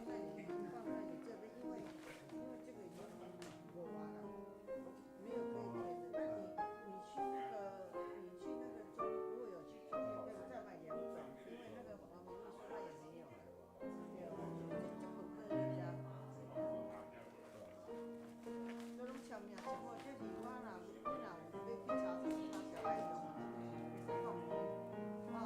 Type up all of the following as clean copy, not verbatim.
放在你這邊，因為這個已經無啊啦，沒有可以填的。那你去那個中，如果有去中間，可以再買兩種，因為那個黃明說他也沒有了。對啊，這本可以加。這攏簽名簽好，這是我若你若有欲去查查，他才愛用，會使講你，吼。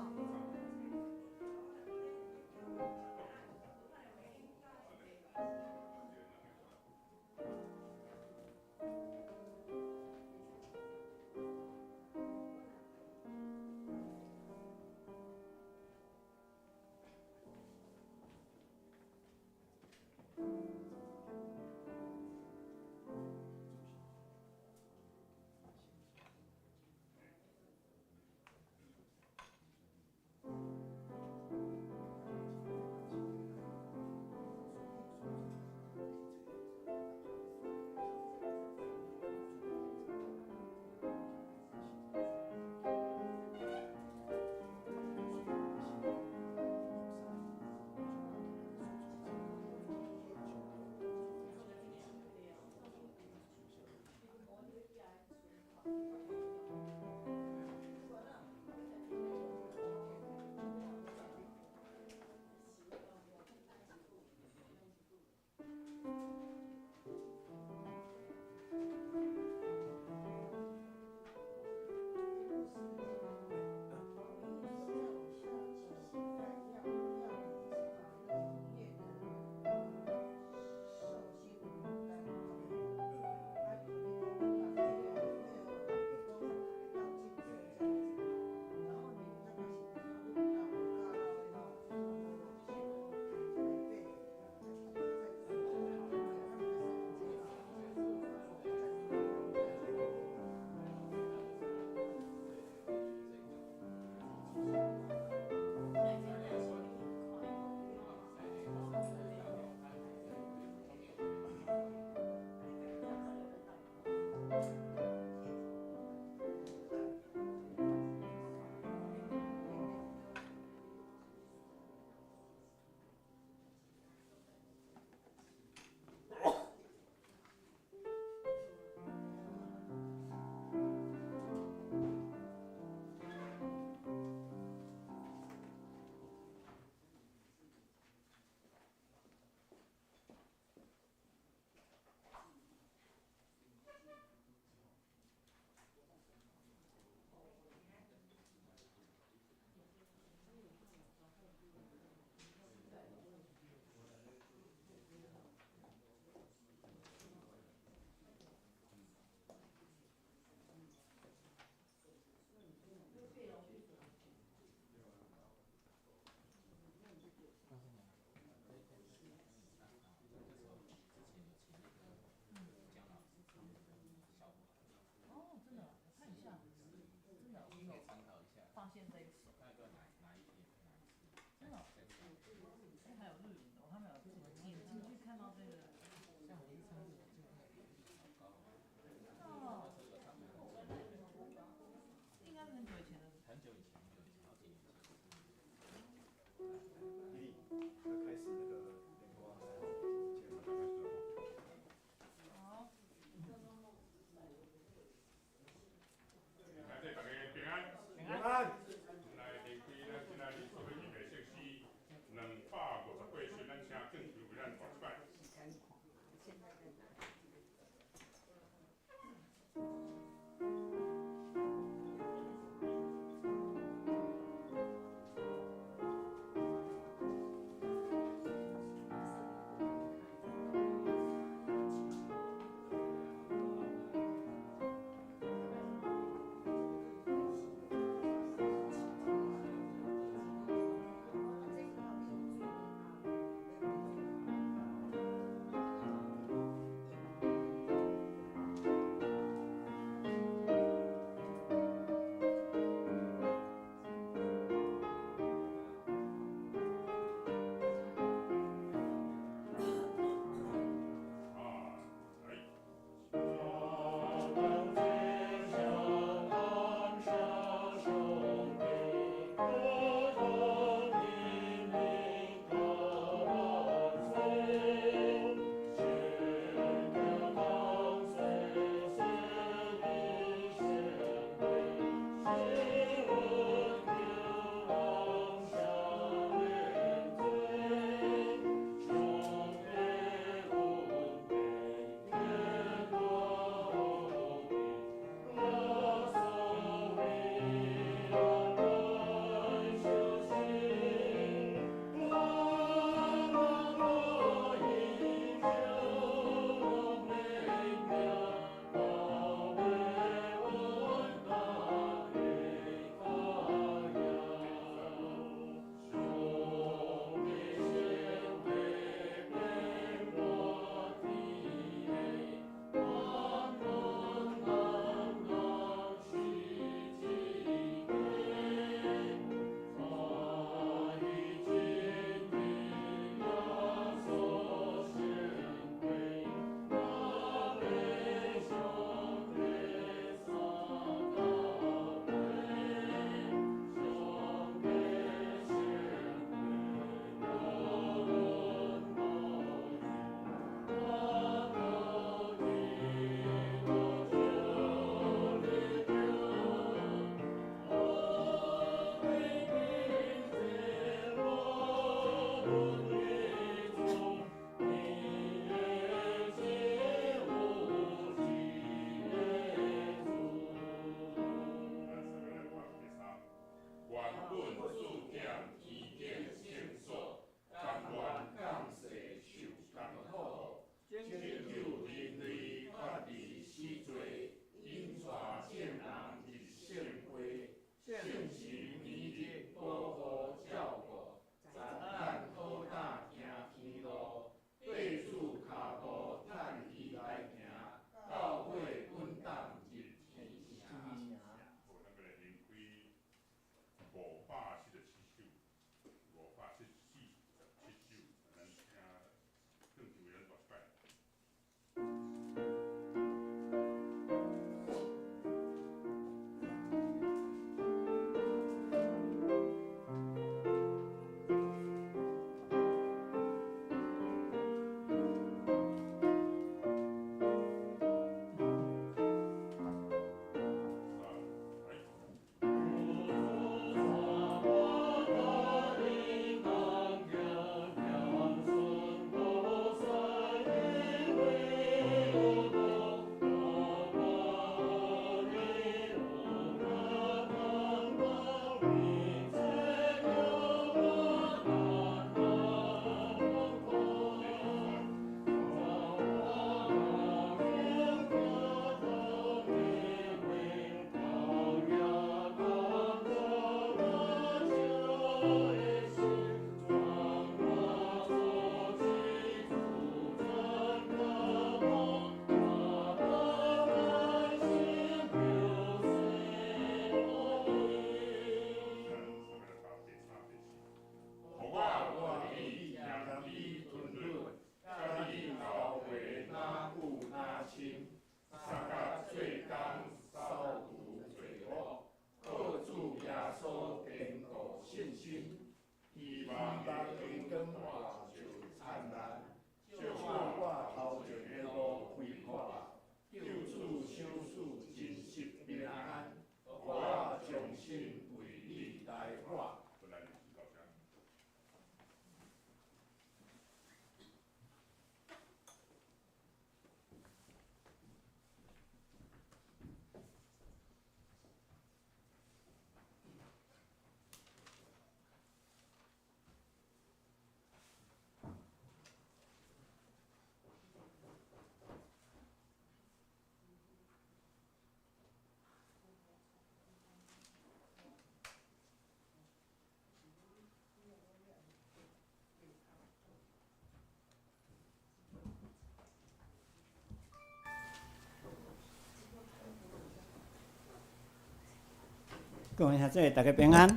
各位兄弟，大家平安。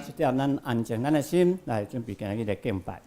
這點咱安靜咱的心，來準備今日的敬拜。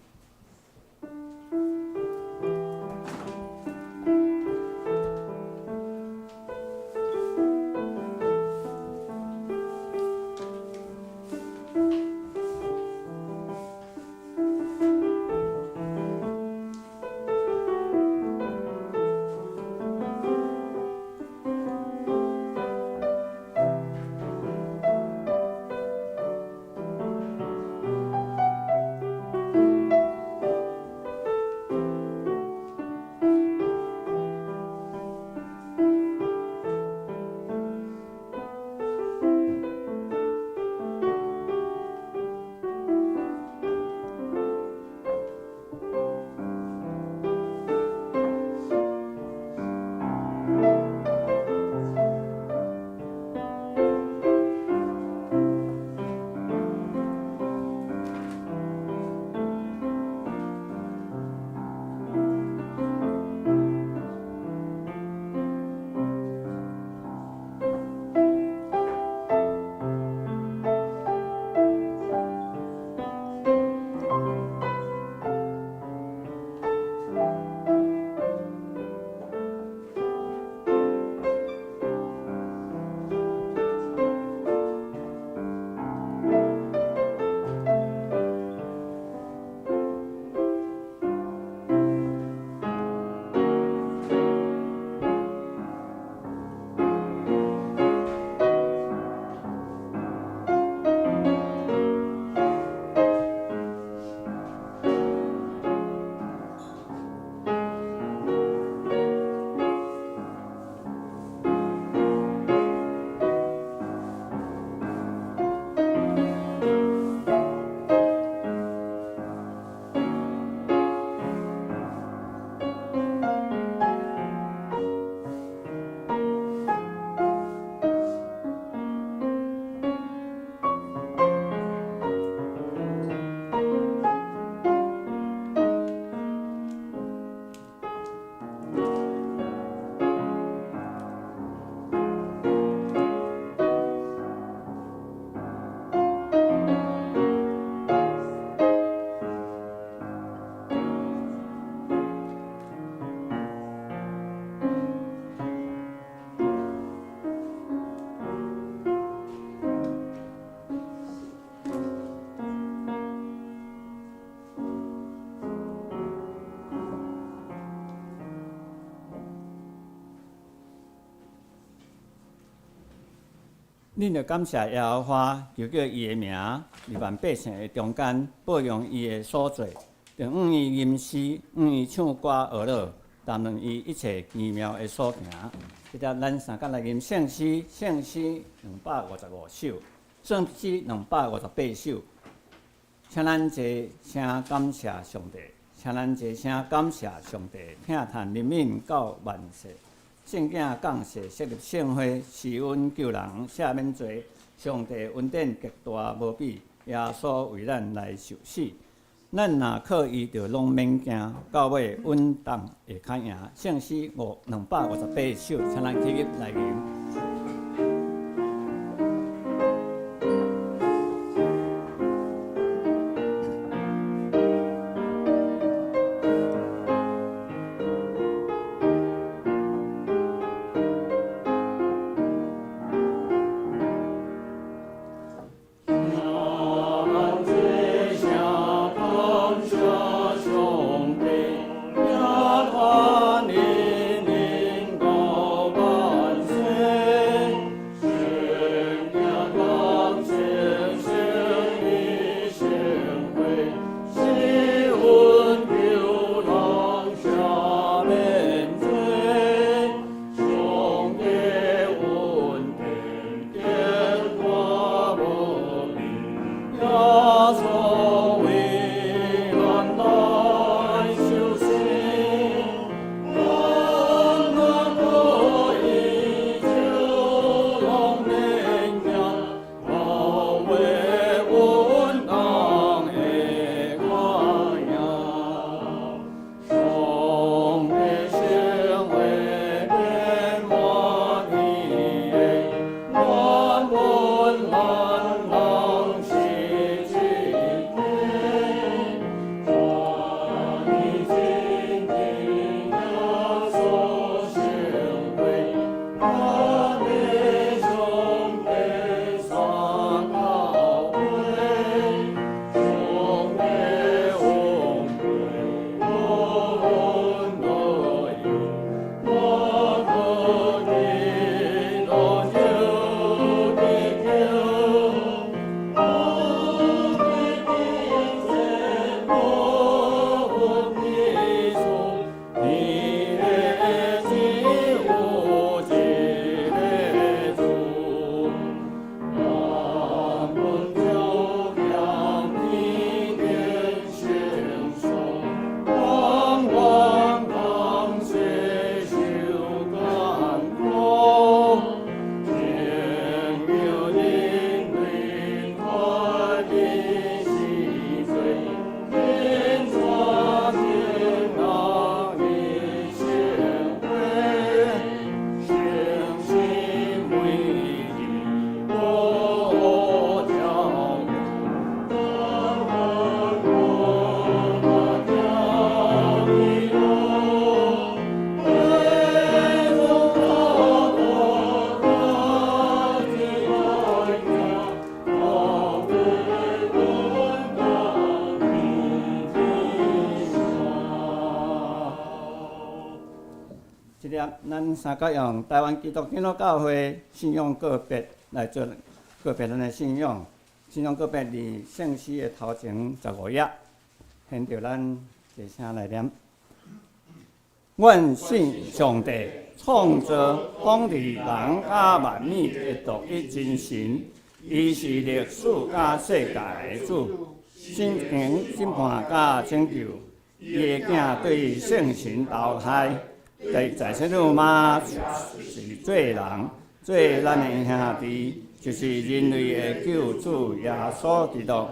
恁著感謝耶和華，求叫伊的名，佇萬百姓的中間報揚伊的所做，著向伊吟詩，向伊唱歌學樂，談論伊一切奇妙的所行。這粒咱三甲來吟聖詩，聖詩255首，聖詩258首。請咱齊聲感謝上帝，請咱齊聲感謝上帝，疼嘆憐憫到萬世。聖囝降世設立聖會，施恩救人，赦免罪。上帝恩典極大無比，耶穌為咱來受死。咱若靠伊，就攏免驚，到尾穩當會較贏。聖詩258首，請咱起立來吟。這粒咱三角用臺灣基督長老教會信仰告別來做告別咱的信仰，信仰告別佇聖詩的頭前15頁，現著咱齊聲來念。阮信上帝，創造統治人佮萬物的獨一真神，伊是歷史佮世界的主，審判審判佮拯救。伊的囝對聖神投胎，在聖母媽是做人，做咱的兄弟，就是人類的救主耶穌基督。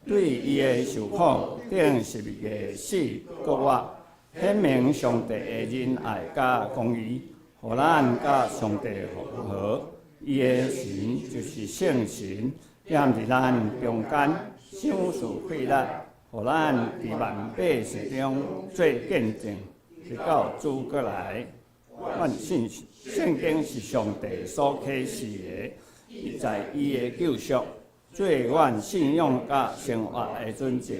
對伊的受苦，釘十字架死，復活，顯明上帝的仁愛佮公義，予咱佮上帝復和。伊的神就是聖神，踮佇咱中間，賞賜氣力，予咱佇萬百姓中做見證，直到主閣來。阮信聖經是上帝所啟示的，伊在伊的救贖，做阮信仰佮生活的準則。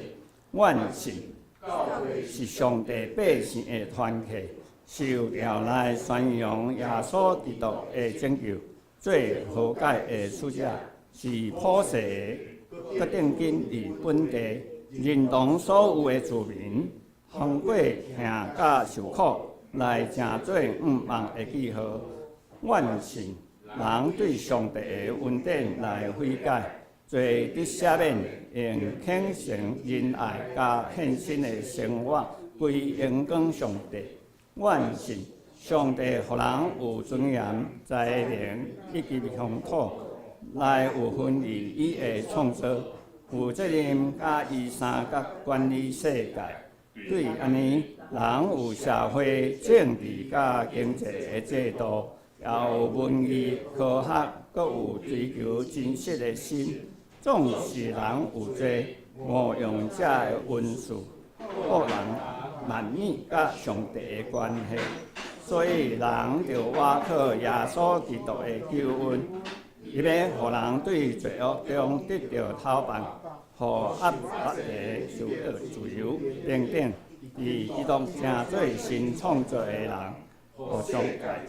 阮信教會是上帝百姓的團體，受召來宣揚耶穌基督的拯救，做和解的使者，是普世的，閣定根佇本地，認同所有的住民，通過疼佮受苦來成做向望的記號。願信人對上帝的恩典來悔改，罪得赦免，用虔誠、仁愛佮獻身的生活歸榮光上帝。願信上帝予人有尊嚴、才能以及鄉土，來有份佇伊的創造，負責任佮伊相佮管理世界。對按呢，人有社會、政治佮經濟的制度，也有文藝、科學，閣有追求真實的心。總是人有濟冒用者的恩賜，予人難免佮上帝的關係。所以人著倚靠耶穌基督的救恩，伊欲予人對罪惡中得著透放，予壓迫的受到自由平等，佇基督成做新創造的人，予上帝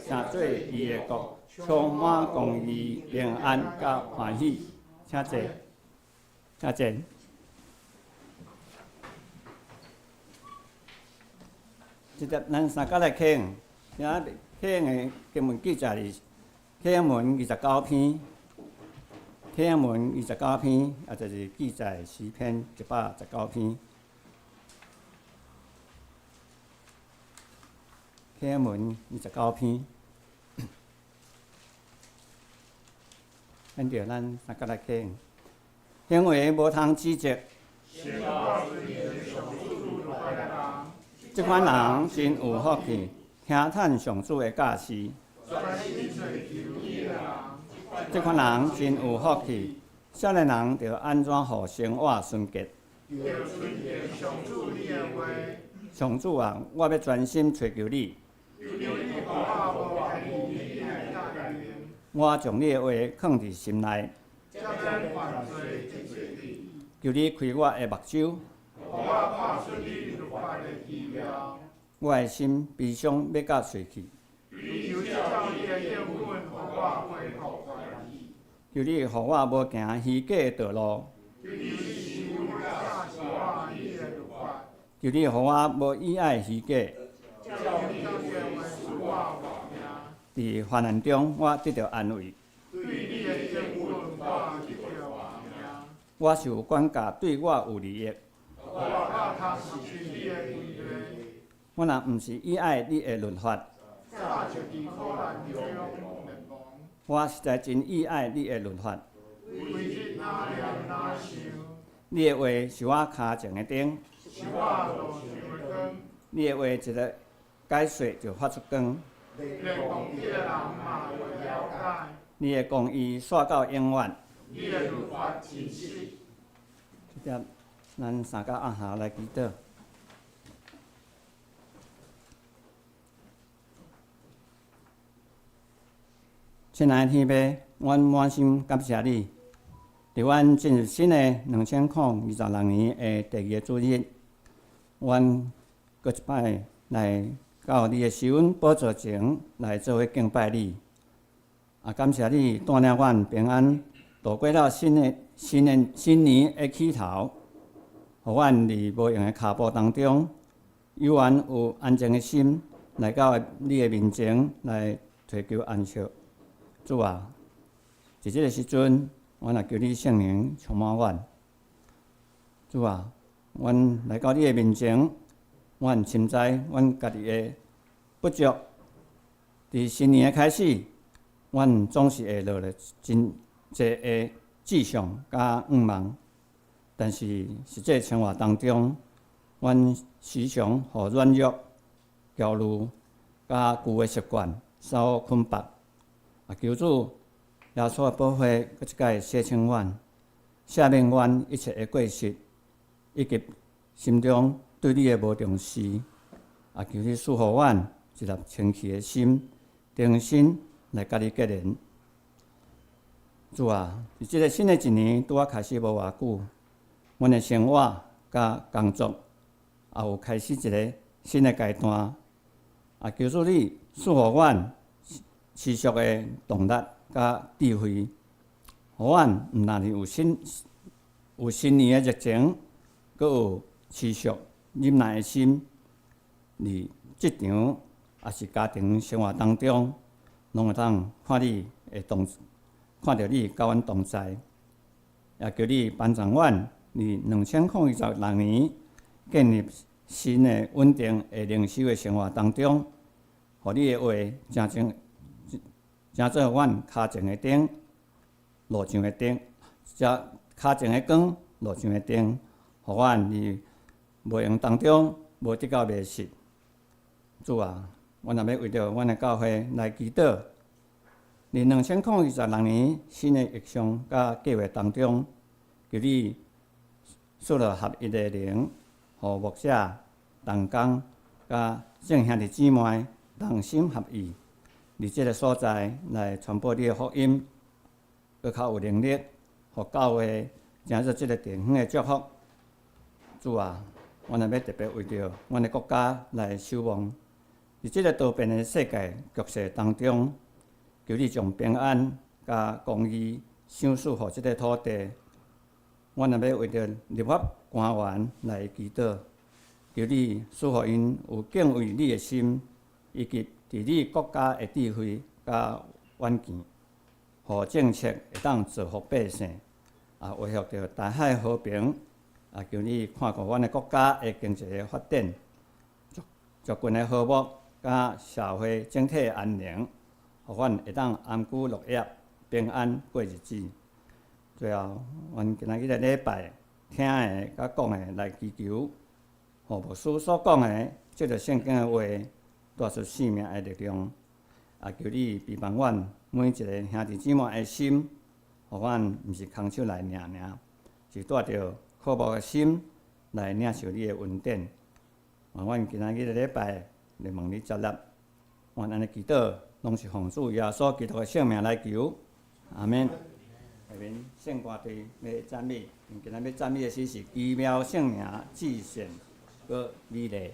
成做伊的國，充滿公義、平安佮歡喜。請坐，請坐。這節咱三角來看，今仔看的經文記載是啟文二十九篇，啟文二十九篇，也就是記載詩篇119篇。啟文二十九篇，跟著咱三角來看，行為無通指責。這款人真有福氣，聽趁上主的教示。這款人真有福氣，少年人著按怎予生活純潔？上主啊，我欲專心揣求你。我將你的話囥佇心內。求你開我的目睭。我的心悲傷欲到碎去。求你予我無行虛假的道路。求你予我無倚愛虛假。佇患難中，我得著安慰。我受管教對我有利益。我若毋是倚愛你的律法，我實在真倚愛你的律法。你的話是我跤前的燈，你的話一个解說就發出光。你的公義紲到永遠。這點，咱三個按下來祈禱。親愛的天父，阮滿心感謝你，佇阮進入新的2026年的第二個主日，阮閣一擺來到你的施恩寶座前來做伙敬拜你。也感謝你帶領阮平安度過了新的新年新年的起頭，予阮佇無閒的跤步當中，猶原有安靜的心來到你的面前來尋求安息。主啊，佇這个時陣，阮也求你聖靈充滿阮。主啊，阮來到你的面前，阮深知阮家己的不足。佇新年的開始，阮總是會落咧真濟的志向佮願望，但是實際生活當中，阮時常予軟弱、焦慮佮舊的習慣所捆綁。啊！求主耶穌的寶血，閣一擺洗清阮，赦免阮一切的過失，以及心中對你的無重視。啊！求你賜予阮一粒清氣的心，重新來佮你結連。主啊，佇這个新的一年拄仔開始無偌久，阮的生活佮工作也有開始一个新的階段。啊！求主你賜予阮持續的動力，佮智慧，予阮毋但是有新年的熱情，閣有持續忍耐的心，佇職場抑是家庭生活當中，攏會當看你的同，看著你佮阮同在，也求你幫助阮佇2026年建立新的穩定的靈修的生活當中，予你的話成正成做阮跤前的燈，路上的燈，遮跤前的光，路上的燈，予阮佇無閒當中無得到迷失。主啊，阮若欲為著阮的教會來祈禱，佇2026年新的異象佮計劃當中，求你賜予合一的靈，予牧者同工佮眾兄弟姊妹同心合意，佇這个所在來傳播你的福音，閣較有能力，予教會成做這个地方的祝福。主啊，阮若欲特別為著阮的國家來守望，佇這个多變的世界局勢當中，求你將平安佮公義賞賜予這个土地。阮若欲為著立法官員來祈禱，求你賜予𪜶有敬畏你的心，以及治理國家的智慧佮遠見，予政策會當造福百姓，也維護著台海和平。也求你看顧阮的國家的經濟的發展，族群的和睦，佮社會整體的安寧，予阮會當安居樂業、平安過日子。最後，阮今仔日的禮拜聽的佮講的來祈求，予牧師所講的這个聖經的話，帶出生命的力量。也求你庇幫阮每一个兄弟姊妹的心，予阮毋是空手來領爾，是帶著渴慕的心來領受你的恩典。願阮今仔日的禮拜來蒙你接納，阮按呢祈禱，攏是奉主耶穌基督的聖名來求，阿們。下面聖歌隊欲讚美，今仔日欲讚美的詩是奇妙聖名，至善閣美麗。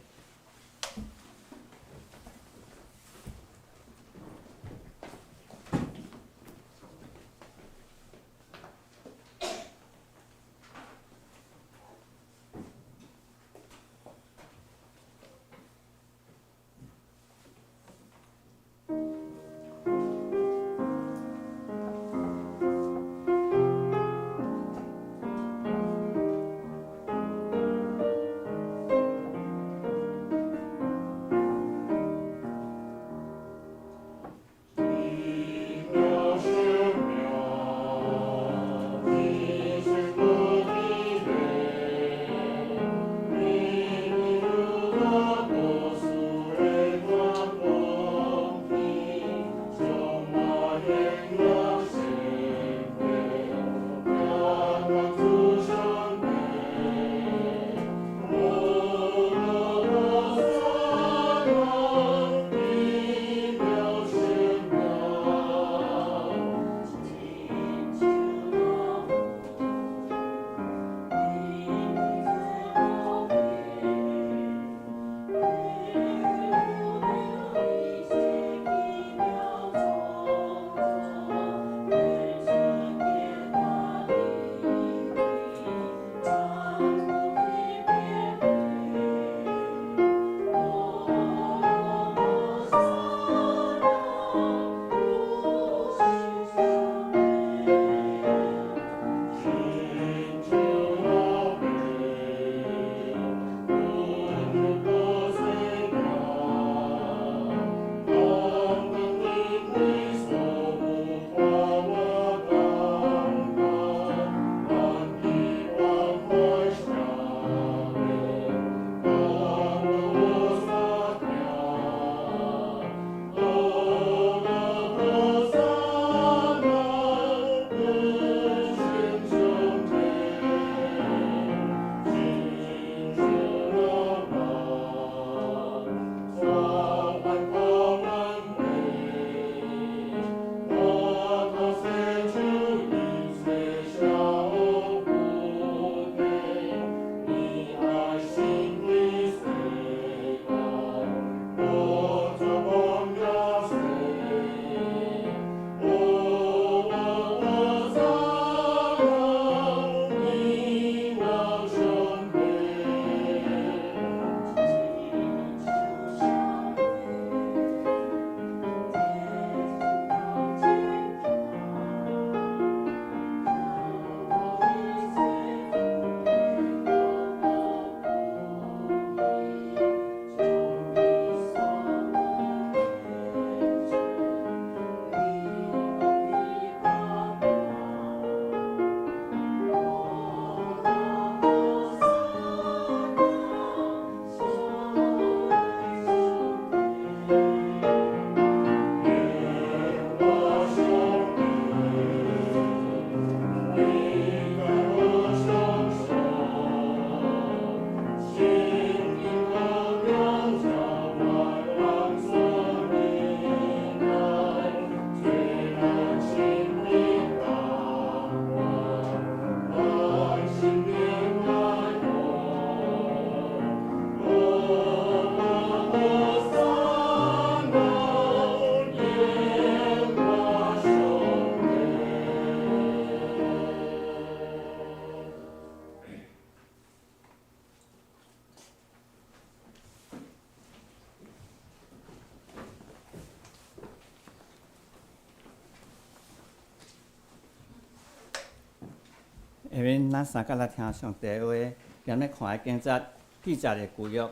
下面咱三角來聽上帝話，今日看的經節記載佇舊約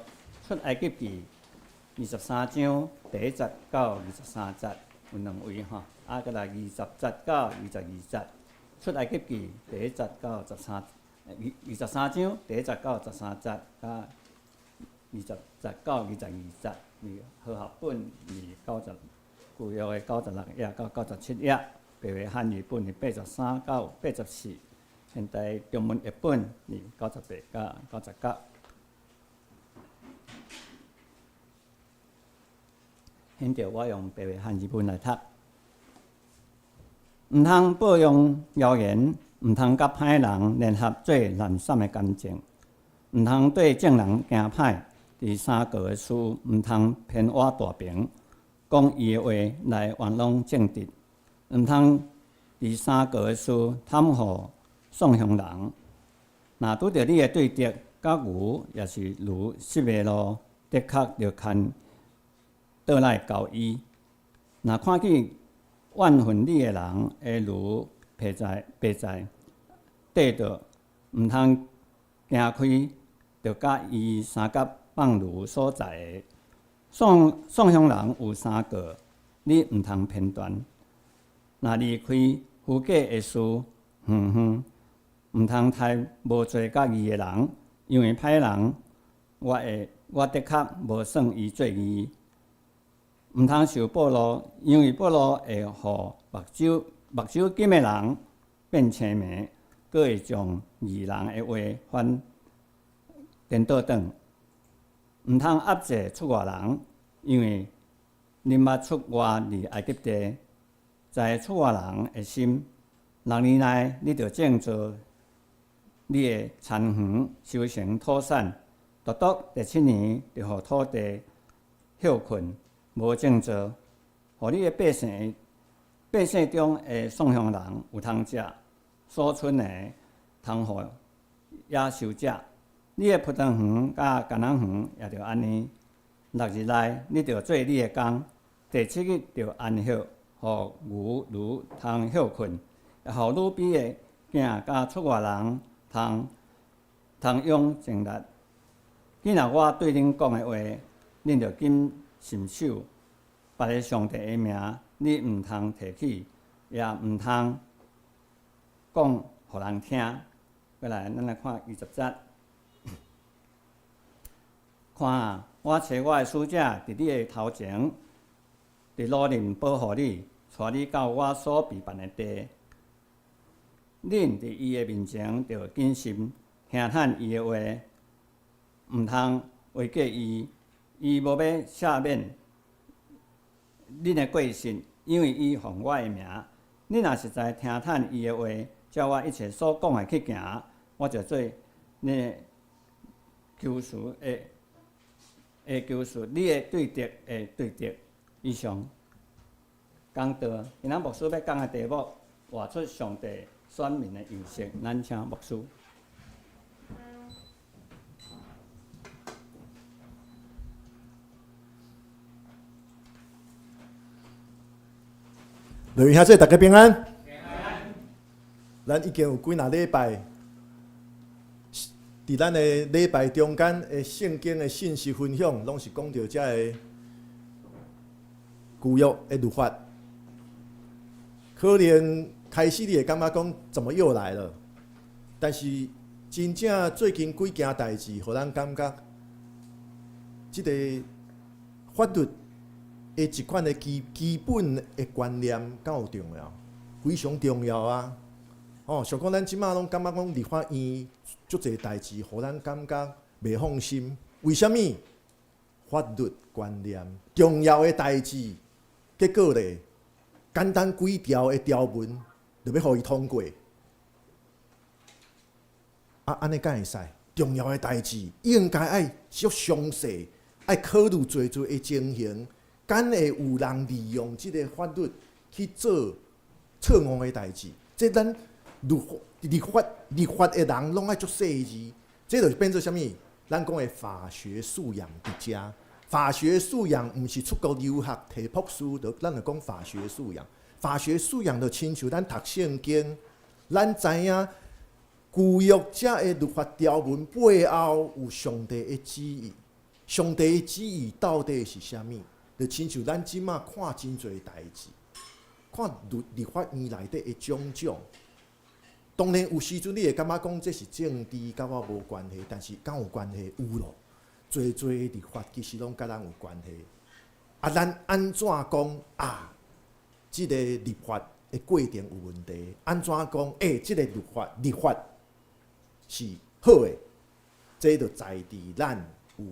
出埃及記23章第一節到23節，有兩位吼，啊，閣來20節到22節。出埃及記第一節到十三二23章第一節到13節，佮20節到22節，佇和合本佇九十舊約的96頁到97頁，白話漢語本佇83到84，現代中文譯本佇98到99。現在我用白話漢語本來讀。毋通報用謠言，毋通佮歹人聯合做濫訕的感情，毋通對眾人行歹。佇相告的事，毋通偏倚大平，講伊的話來冤枉正直，毋通佇相告的事貪予喪鄉人。若拄著你的對敵，佮牛抑是驢失迷路，的確著牽倒來交伊。若看見怨恨你的人的驢轡在轡在綴著，毋通行開，著佮伊相佮放驢所在的。喪喪鄉人有相告，你毋通偏斷。若離開虛假的事遠遠，毋通刣無罪佮義的人，因為歹人，我會我的確無算伊做義。毋通受賄賂，因為賄賂會予目睭目睭金的人變青盲，閣會將義人的話反顛倒轉。毋通壓制出外人，因為恁捌出外佇埃及地，知出外人的心。六年內，你著種做你的田園，收成土產。獨獨第七年，著予土地歇睏，無種做，予你的百姓百姓中的喪鄉人有通食，所剩的通予野獸食。你的葡萄園佮橄欖園也著按呢。六日內，你著做你的工；第七日著安息，予牛驢通歇睏，也予魯比的囝佮出外人通通用精力。今仔我對恁講的話，恁著謹慎守。別个上帝的名，你毋通提起，也毋通講予人聽。過來，咱來看20節。看啊，我差我的使者佇你的頭前，佇路面保護你，帶你到我所備辦的地。恁佇伊的面前著謹慎聽趁伊的話，毋通違過伊。伊無欲赦免恁的過失，因為伊奉我的名。恁若實在聽趁伊的話，照我一切所講的去行，我就做恁的求事的。的求事，你的對敵的對敵。以上講道，今仔牧師欲講的題目：活出上帝選民的樣式。咱請牧師。各位兄弟，大家平安。咱已經有幾若禮拜，佇咱的禮拜中間的聖經的信息分享，攏是講著遮个舊約的律法。可能開始你會感覺講，怎麼又來了？但是真正最近幾件代誌，予咱感覺，這个法律的一款的基基本的觀念，敢有重要？非常重要啊！哦，像講咱這馬攏感覺講立法院足濟代誌，予咱感覺袂放心。為啥物？法律觀念重要的代誌，結果咧，簡單幾條的條文就欲予伊通過。啊，按呢敢會使？重要的代誌應該愛足詳細，愛考慮濟濟的情形，敢會有人利用這个法律去做錯誤的代誌？這咱律立法立法的人攏愛足細緻，這就是變做啥物？咱講的法學素養佇遮。法學素養毋是出國留學提博士，就咱就講法學素養。法學素養就親像咱讀聖經，咱知影舊約遮的律法條文背後有上帝的旨意，上帝的旨意到底是啥物？就親像咱這馬看真濟代誌，看立法院內底的種種。當然有時陣你會感覺講這是政治，佮我無關係，但是敢有關係？有咯，濟濟立法其實攏佮咱有關係。啊，咱按怎講啊？這个立法的過程有問題，按怎講？欸，這个立法是好的，這就在佇咱有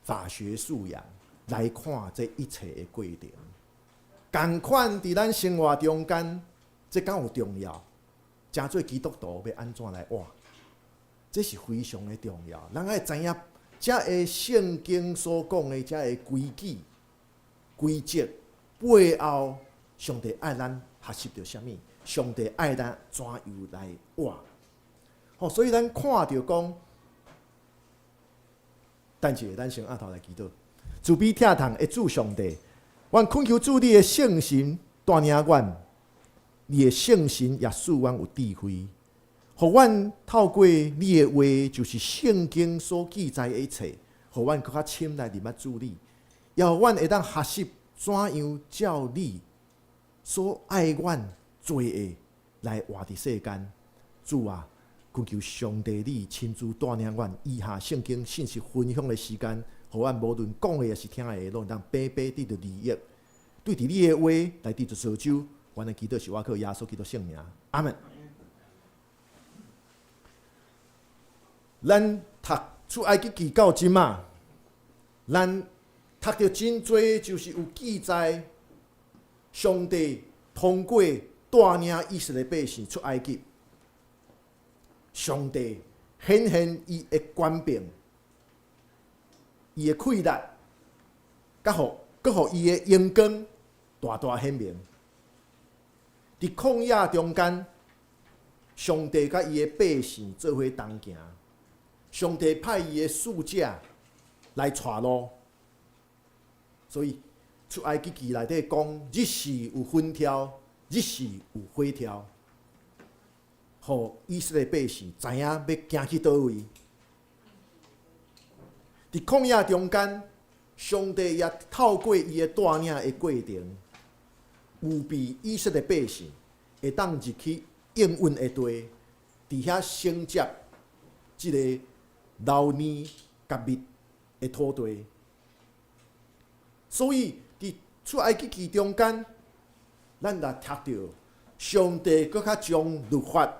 法學素養來看這一切的過程。仝款佇咱生活中間，這敢有重要？成做基督徒欲按怎來活？這是非常的重要。咱愛知影，遮个聖經所講的遮个規矩、規則背後，上帝愛咱學習著啥物？上帝愛咱怎樣來活？吼，所以咱看著講，等一下，咱先按頭來祈禱。慈悲疼痛的主上帝，阮懇求主你的聖神帶領阮，你的聖神也賜阮有智慧，予阮透過你的話，就是聖經所記載的一切，予阮閣較深來認捌主你，也予阮會當學習怎樣照你所愛阮做的來活佇世間。主啊，懇求上帝你親自帶領阮以下聖經信息分享的時間，予阮無論講的抑是聽的，攏會當白白得著利益。對佇你的話來得著造就，阮的祈禱是倚靠耶穌基督聖名，阿門。咱讀出埃及記到這馬，咱讀著真濟，就是有記載，上帝通過帶領以色列百姓出埃及，上帝顯現伊的權柄，伊的氣力，佮予閣予伊的榮光大大顯明。佇曠野中間，上帝佮伊的百姓做伙同行，上帝派伊的使者來帶路，所以出埃及記內底講，日時有雲柱，日時有火柱，予以色列百姓知影欲行去佗位。佇曠野中間，上帝也透過伊的帶領的過程，預備以色列百姓會當入去應允的地，佇遐承接這个流奶佮蜜的土地。所以佇出埃及記中間，咱若讀著上帝閣較將律法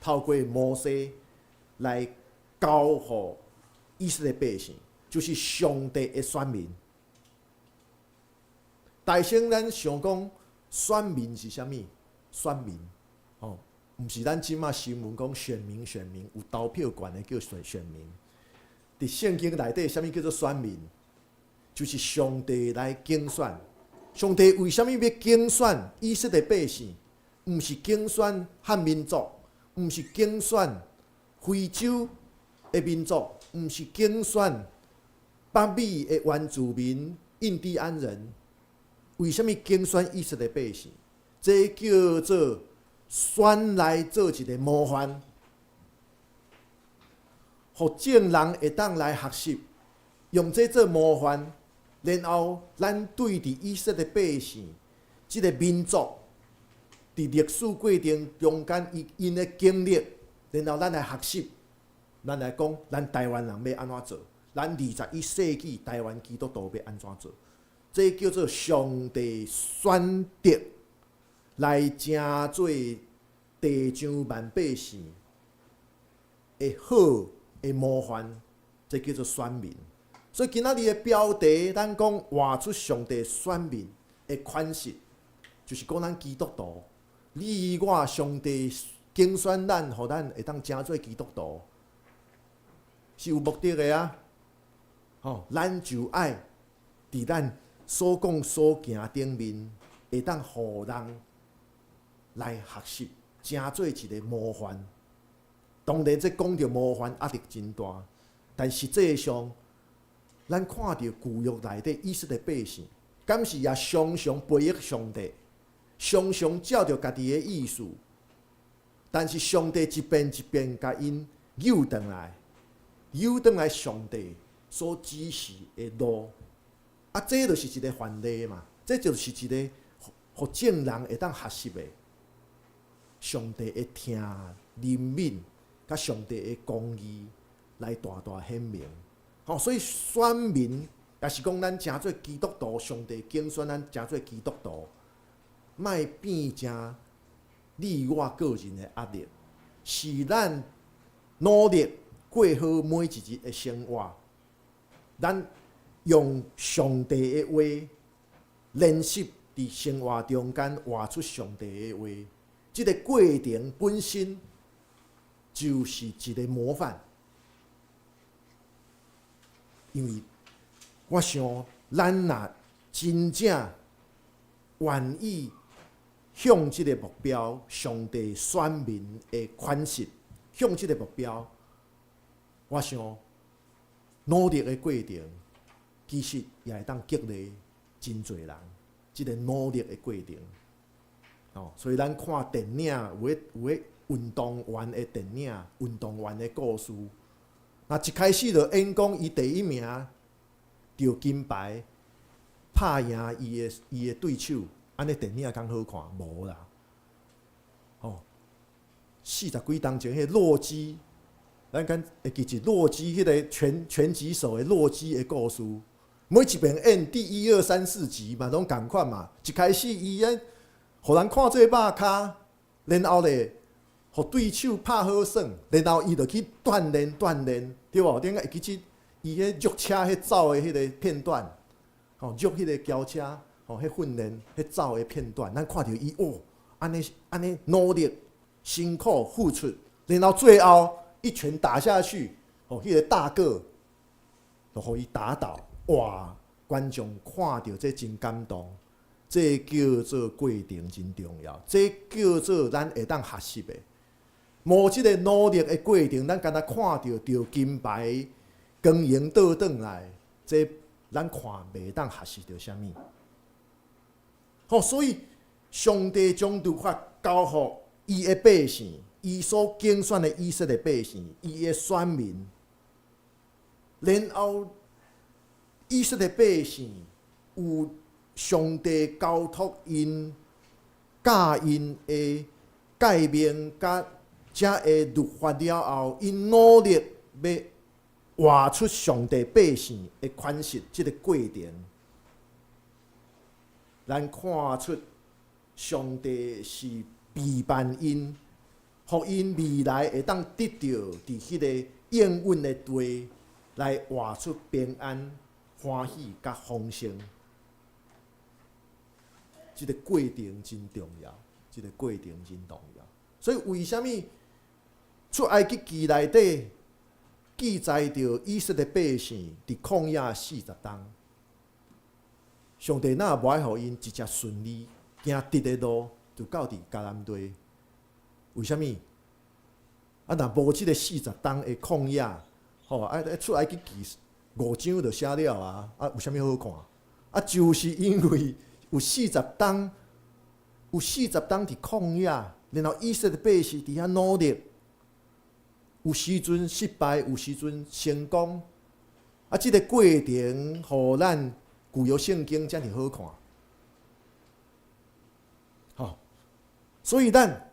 透過摩西來交予以色列百姓，就是上帝的選民。大先咱想講選民是啥物？選民，吼，毋是咱這馬新聞講選民，選民有投票權的叫選民。佇聖經內底，啥物叫做選民？就是上帝來揀選。上帝為啥物欲揀選以色列百姓？毋是揀選漢民族，毋是揀選非洲的民族，毋是揀選北美的原住民印第安人。為啥物揀選以色列百姓？這叫做選來做一個模範，予眾人會當來學習，用這做模範，然後咱對佇以色列百姓這個民族，佇歷史過程中間，伊𪜶的經歷，然後咱來學習，咱來講，咱台灣人欲按怎做？咱21世紀台灣基督徒欲按怎做？這叫做上帝選擇來成做地上萬百姓的好的模範，這叫做選民。所以今仔日的標題，咱講活出上帝選民的款式，就是講咱基督徒，你我上帝揀選咱，予咱會當成做基督徒，是有目的的啊！吼，咱就愛佇咱所講所行頂面，會當予人來學習，成做一個模範。當然，這講著模範壓力真大，但實際上，咱看著舊約內底以色列百姓，敢是也常常背逆上帝，常常照著家己的意思，但是上帝一遍一遍共𪜶誘轉來，誘轉來上帝所指示的路。啊，這就是一個範例嘛，這就是一個予眾人會當學習的。上帝的疼憐憫，佮上帝的公義來大大顯明。吼，所以選民，也是講咱成做基督徒，上帝揀選咱成做基督徒，莫變成你我個人的壓力，是咱努力過好每一日的生活。咱用上帝的話練習佇生活中間活出上帝的話，這個過程本身就是一個模範。因為我想，咱若真正願意向這個目標，上帝選民的款式，向這個目標，我想努力的過程，其實也會當激勵真濟人。這個努力的過程，哦，所以咱看電影，有的運動員的電影，運動員的故事，若一開始就演講伊第一名著金牌，拍贏伊的對手，按呢電影敢好看？無啦，吼，四十幾冬前彼洛基，咱敢會記得洛基彼個拳擊手的洛基的故事？每一遍演第一二三四集嘛，攏仝款嘛。一開始伊按，予人看做肉跤，然後咧，予對手拍好耍，然後伊就去鍛鍊鍛鍊，對無？頂下會記得伊彼弱車彼走的彼个片段，吼，弱彼个轎車，吼，彼訓練彼走的片段，咱看著伊哦，按呢按呢努力、辛苦付出，然後最後一拳打下去，吼，彼个大個就予伊打倒。哇！觀眾看著這真感動，這叫做過程真重要，這叫做咱會當學習的。無這個努力的過程，咱干焦看著著金牌光榮倒轉來，這咱看袂當學習著啥物。吼，所以上帝將律法交予伊的百姓，伊所揀選的以色列百姓，伊的選民，然後以色列百姓有上帝交託𪜶教𪜶的誡命，佮遮的律法了後，𪜶努力欲活出上帝百姓的款式，這個過程，咱看出上帝是備辦𪜶，予𪜶未來會當得著佇彼个應允的地，來活出平安、歡喜佮豐盛。這个過程真重要，這个過程真重要。所以為啥物出埃及記內底記載著以色列百姓佇曠野四十冬，上帝哪無愛予𪜶直接順利行直的路，就到佇迦南地？為啥物？啊，若無這个四十冬的曠野，吼，啊，出埃及記五章就寫了啊，啊，有啥物好看？啊，就是因為有四十冬，有四十冬佇曠野，然後以色列百姓佇遐努力，有時陣失敗，有時陣成功。啊，這個過程，予咱舊約聖經遮爾好看。吼，所以咱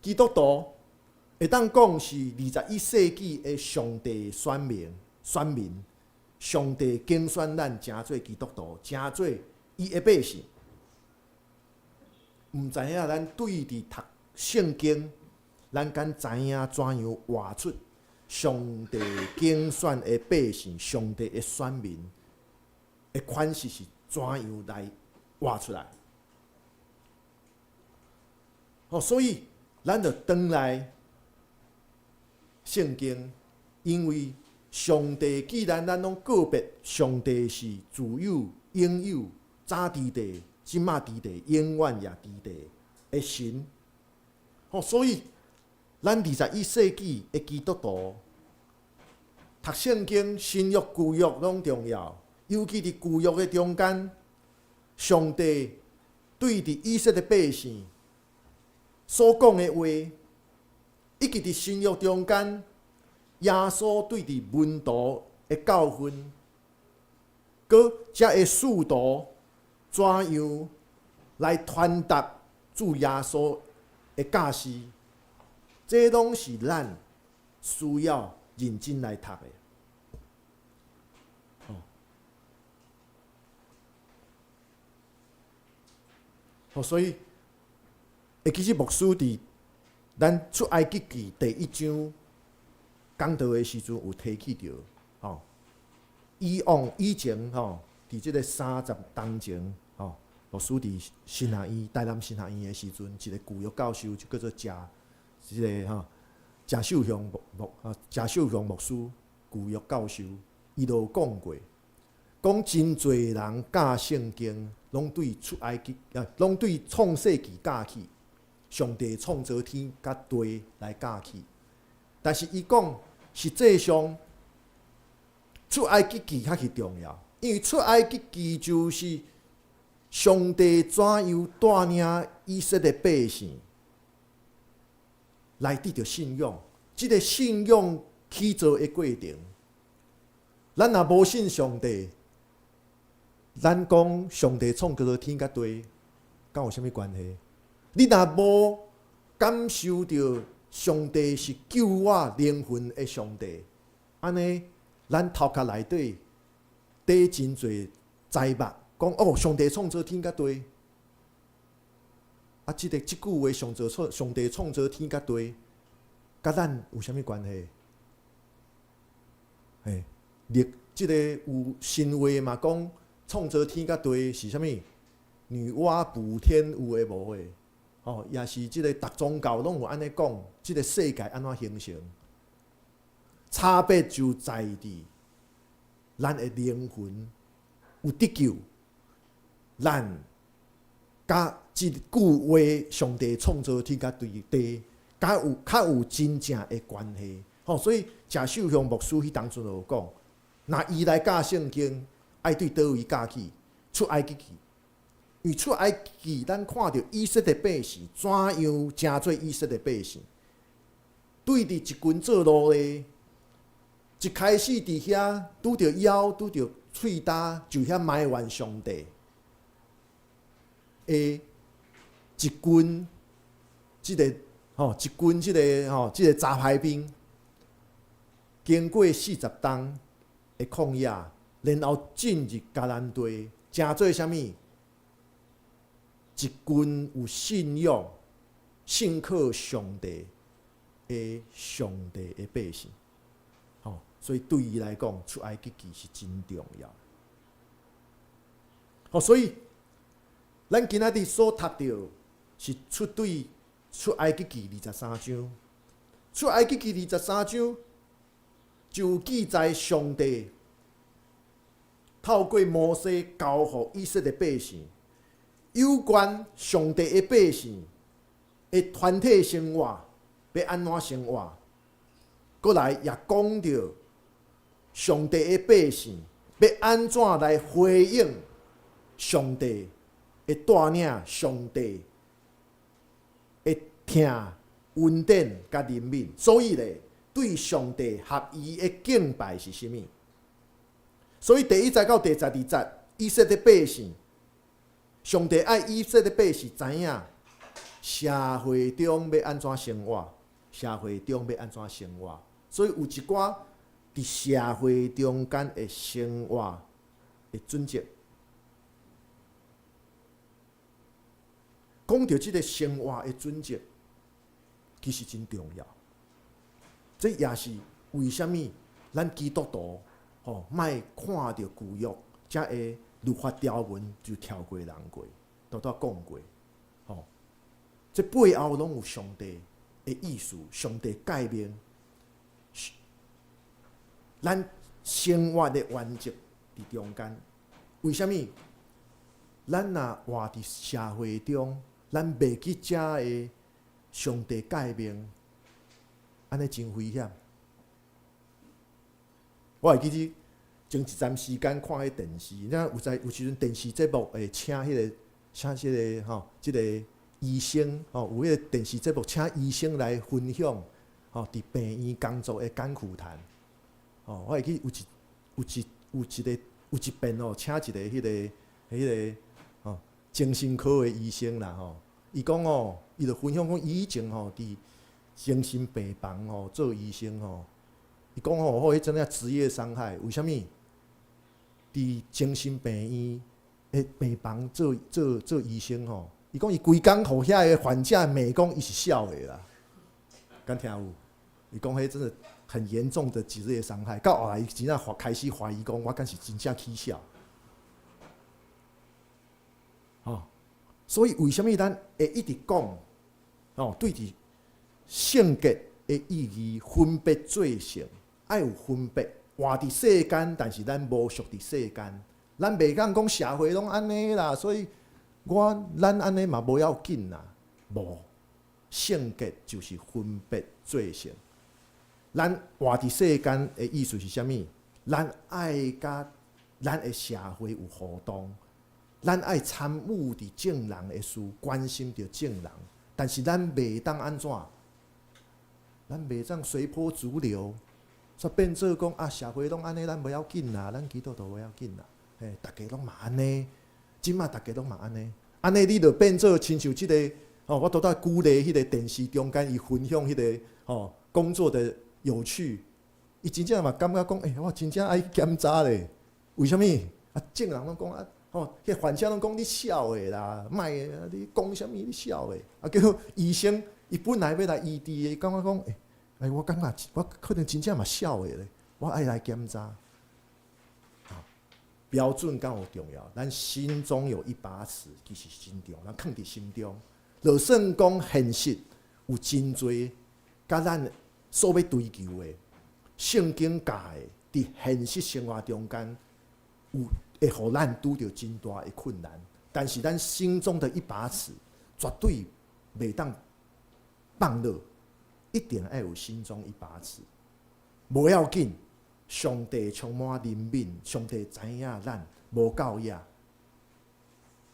基督徒會當講是21世紀的上帝選民，選民，上帝揀選咱成做基督徒，成做伊的百姓。毋知影咱對佇讀聖經，咱敢知影怎樣活出上帝揀選的百姓、上帝的選民的款式是怎樣來活出來？吼，所以咱就轉來聖經，因為上帝既然咱攏告別，上帝是自有、永有、早佇地、這馬佇地、永遠也佇地的神。吼，所以咱21世紀的基督徒讀聖經，新約、舊約攏重要，尤其佇舊約的中間，上帝對佇以色列百姓所講的話，以及佇新約中間，耶穌對佇門徒的教訓，閣遮的使徒怎樣來傳達主耶穌的教示，這攏是咱需要認真來讀的。哦，所以，其實牧師佇咱出埃及記第一章講道的時陣，有提起著，吼，以往以前吼，佇這个30冬前，吼，牧師佇神學院台南神學院的時陣，一个舊約教授就叫做謝，這个吼，謝秀雄牧牧啊，謝秀雄牧師舊約教授，伊就有講過，講真濟人教聖經，攏對出埃及啊，攏對創世記教起，上帝創造天佮地來教起。但是伊講，實際上出埃及記較是重要，因為出埃及記就是上帝怎樣帶領以色列百姓來得著信仰，這个信仰起造的過程。咱若無信上帝，咱講上帝創造天佮地，敢有啥物關係？你若無感受著上帝是救我靈魂的上帝，按呢，咱頭殼內底底真濟災目，講哦，上帝創造天佮地，啊，這个這句話上造創上帝創造天佮地，佮咱有啥物關係？嘿，你這个有神話嘛？講創造天佮地是啥物？女媧補天有的無的，吼，也是這个逐宗教攏有按呢講，這个世界按怎形成？差別就在佇咱的靈魂有得救，咱佮這句話上帝創造天佮地，佮有較有真正的關係。吼，所以謝秀雄牧師彼當陣就有講，若伊來教聖經，愛對佗位教起？出埃及記，因為出埃及記，咱看著以色列百姓怎樣成做以色列百姓，對佇一群做奴的，一開始佇遐拄著枵、拄著喙焦，就遐埋怨上帝的一群，這个吼，一群這个吼，這个雜牌兵，經過40冬的曠野，然後進入迦南地，成做啥物？一群有信仰、信靠上帝的上帝的百姓，吼，所以對伊來講，出埃及記是真重要。吼，所以咱今仔日所讀著是出對出埃及記23章，出埃及記二十三章就有記載上帝透過摩西交予以色列百姓，有關上帝的百姓的團體生活欲按怎生活，閣來也講著上帝的百姓欲按怎來回應上帝的帶領，上帝的疼、恩典佮憐憫。所以咧，對上帝合宜的敬拜是啥物？所以第一節到第12節，以色列百姓，上帝愛以色列百姓知影社會中欲按怎生活，社會中欲按怎生活。所以有一寡佇社會中間的生活的準則。講著這个生活的準則，其實真重要。這也是為啥物咱基督徒吼莫看著舊約，才會律法條文就跳過人過，拄拄講過，吼，這背後攏有上帝的意思，上帝誡命，咱生活的原則佇中間。為啥物？咱若活佇社會中，咱袂記遮的上帝誡命，按呢真危險。我會記得前一陣時間看彼電視，你知有在有時陣電視節目會請彼个請這个吼，這个醫生吼，有彼个電視節目請醫生來分享，吼，佇病院工作的甘苦談。吼，我會記有一遍哦，請一个彼個吼精神科的醫生啦吼，伊講哦，伊就分享講，伊以前吼佇精神病房吼做醫生吼，伊講吼，吼，彼真正職業傷害，為啥物？佇精神病院的病房做醫生吼，伊講伊規工予遐个患者罵講伊是痟的啦，敢聽有？伊講彼真的很嚴重的職業傷害，到後來伊真正開始懷疑講，我敢是真正起痟？吼，所以為啥物咱會一直講？吼，對佇聖潔的意義分別做聖，愛有分別，活佇世間，但是咱無屬佇世間，咱袂當講社會攏按呢啦，所以我咱按呢嘛無要緊啦，無，聖潔就是分別做聖。咱活佇世間的意思是啥物？咱愛佮咱的社會有互動，咱愛參與佇眾人的事，關心著眾人，但是咱袂當按怎？咱袂當隨波逐流，煞變做講啊，社會攏按呢，咱無要緊啦，咱基督徒無要緊啦，嘿，逐家攏嘛按呢，這馬逐家攏嘛按呢，按呢你就變做親像這个吼，我拄才舉例彼个電視中間伊分享彼个吼工作的有趣，伊真正嘛感覺講，欸，我真正愛檢查咧，為啥物？啊，眾人攏講啊，吼，彼患者攏講你痟的啦，莫你講啥物你痟的，啊，結果醫生伊本來欲來醫治的，感覺講，欸，欸，我感覺我可能真正嘛痟的咧，我愛來檢查。標準敢有重要？咱心中有一把尺，其實真重要，咱囥佇心中。就算講現實有真濟，佮咱所欲追求的，聖經教的，佇現實生活中間有會予咱拄著真大的困難。但是咱心中的一把尺，絕對袂當放落，一定愛有心中一把尺。無要緊，上帝充滿憐憫，上帝知影咱無夠額。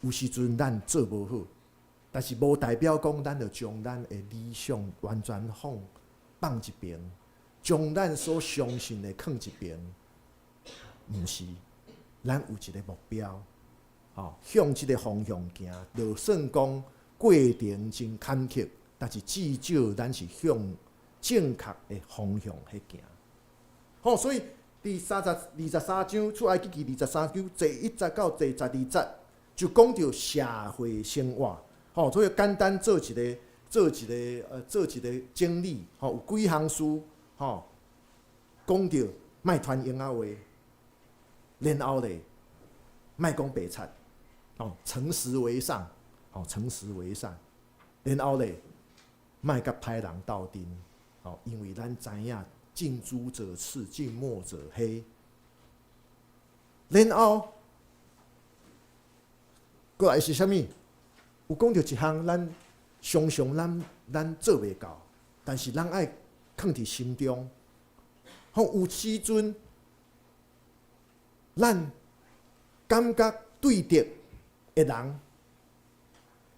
有時陣咱做無好，但是無代表講咱就將咱的理想完全放一邊，將咱所相信的囥一邊，毋是，咱有一个目標，吼，向這个方向行。就算講過程真坎坷，但是至少咱是向正確的方向去行。好，所以佇23章出埃及記二十三章第一節到第12節，就講著社會生活。吼，所以簡單做一個整理。吼，有幾項事，吼，講著莫傳閒仔話，然後咧，莫講白賊，吼，誠實為上，吼，誠實為上，然後咧，莫佮歹人鬥陣，吼，因為咱知影近朱者赤，近墨者黑。然後，過來是啥物？有講著一項，咱常常咱做袂到，但是咱愛囥佇心中。吼，有時陣，咱感覺對敵的人，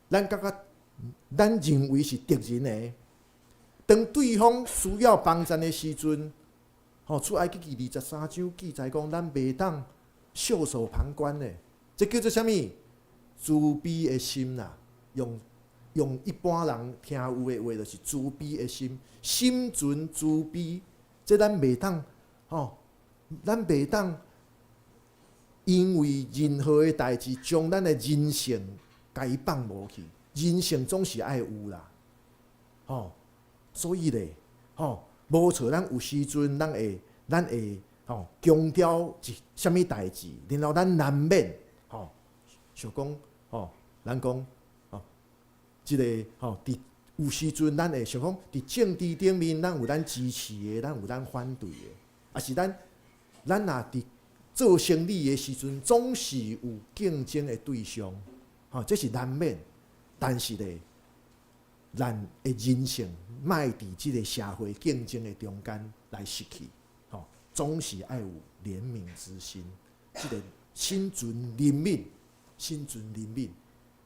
咱感覺咱認為是敵人的，當對方需要幫助的時陣，吼，出埃及記二十三章記載講，咱袂當袖手旁觀的，這叫做啥物？慈悲的心啦，用一般人聽有的話，就是慈悲的心，心存慈悲。這咱袂當，吼，咱袂當因為任何的代誌，將咱的人性共伊放無去。人性總是愛有啦，吼，所以咧，吼，無錯，咱有時陣，咱會，吼，強調一啥物代誌，然後咱難免，吼，想講，吼，咱講，吼，這个吼，佇有時陣，咱會想講，佇政治頂面，咱有咱支持的，咱有咱反對的，抑是咱若佇做生意的時陣，總是有競爭的對象，吼，這是難免。但是咧，咱的人性莫佇這个社會競爭的中間來失去，吼，總是愛有憐憫之心，這个心存憐憫，心存憐憫。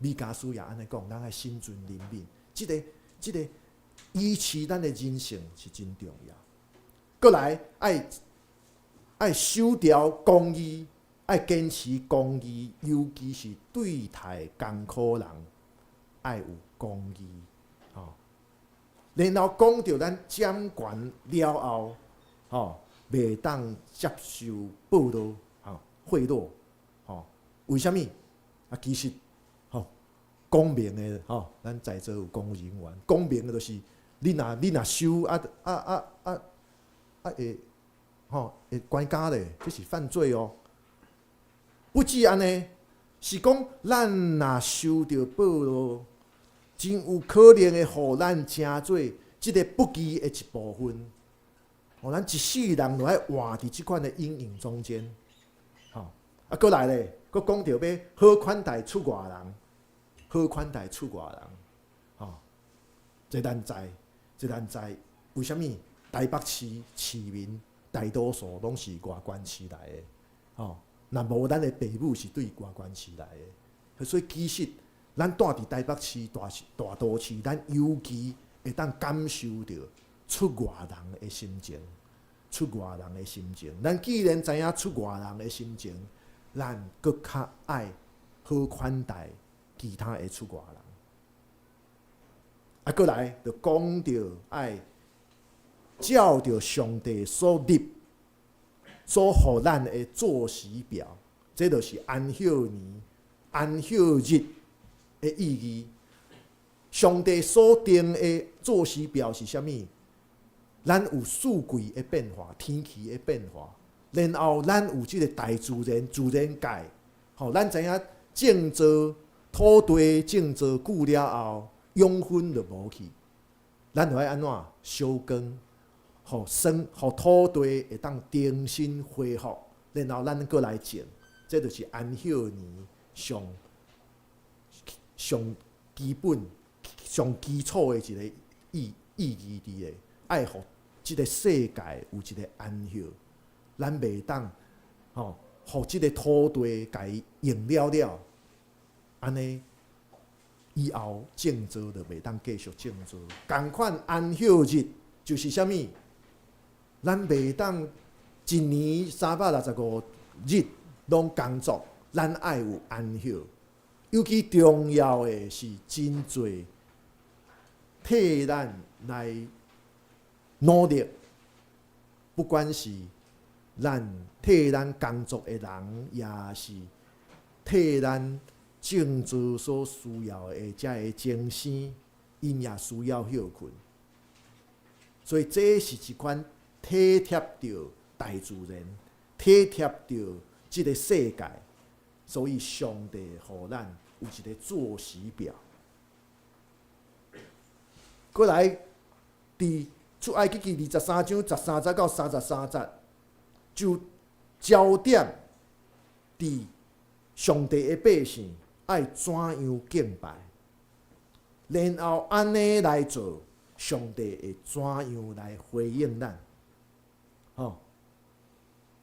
彌迦書也按呢講，咱愛心存憐憫。這个維持咱的人性是真重要。閣來愛守牢公義，愛堅持公義，尤其是對待艱苦人，愛有公義，吼。然後講著咱掌權了後，吼，袂當接受賄賂，吼，賄賂，吼，為啥物？啊，其實，吼，講明的，吼，咱在座有公務人員，講明的就是你若收啊啊啊啊啊會，吼，會關監咧，這是犯罪哦。不止按呢，是講咱若收著賄賂，真有可能會予咱成做這个不義的一部分。予咱一世人都愛活佇這款的陰影中間。吼，啊，閣來咧，閣講著欲好款待出外人，好款待出外人，吼，這咱知，這咱知，為啥物台北市市民大多數攏是外縣市來的？吼，若無咱的爸母是對外縣市來的，所以其實咱蹛佇台北市大市大都市，咱尤其會當感受著出外人的心情，出外人的心情。咱既然知影出外人的心情，咱閣較愛好款待其他的出外人。啊，閣來就講著愛照著上帝所立、所予咱的作時表，這就是安息年、安息日的意義。上帝所定的作時表是啥物？咱有四季的變化，天氣的變化，然後咱有這个大自然、自然界，吼，咱知影種作土地種作久了後，養分就無去，咱就愛按怎休耕，予生予土地會當重新恢復，然後咱閣來種，這就是安息年上上基本、上基礎的一个意義佇咧，愛予這个世界有一个安息，咱袂當吼，予這个土地共伊用了了，按呢以後種作就袂當繼續種作。仝款安息日就是啥物？咱袂當一年365日攏工作，咱愛有安息。尤其重要的是，真濟替咱來努力，不管是咱替咱工作的人，也是替咱種作所需要的遮个精生，𪜶也需要歇睏。所以這是一款體貼著大自然、體貼著這个世界，所以上帝予咱有一个作時表。閣來，佇出埃及記23章13節到33節，就焦點佇上帝的百姓愛怎樣敬拜，然後按呢來做，上帝會怎樣來回應咱？吼，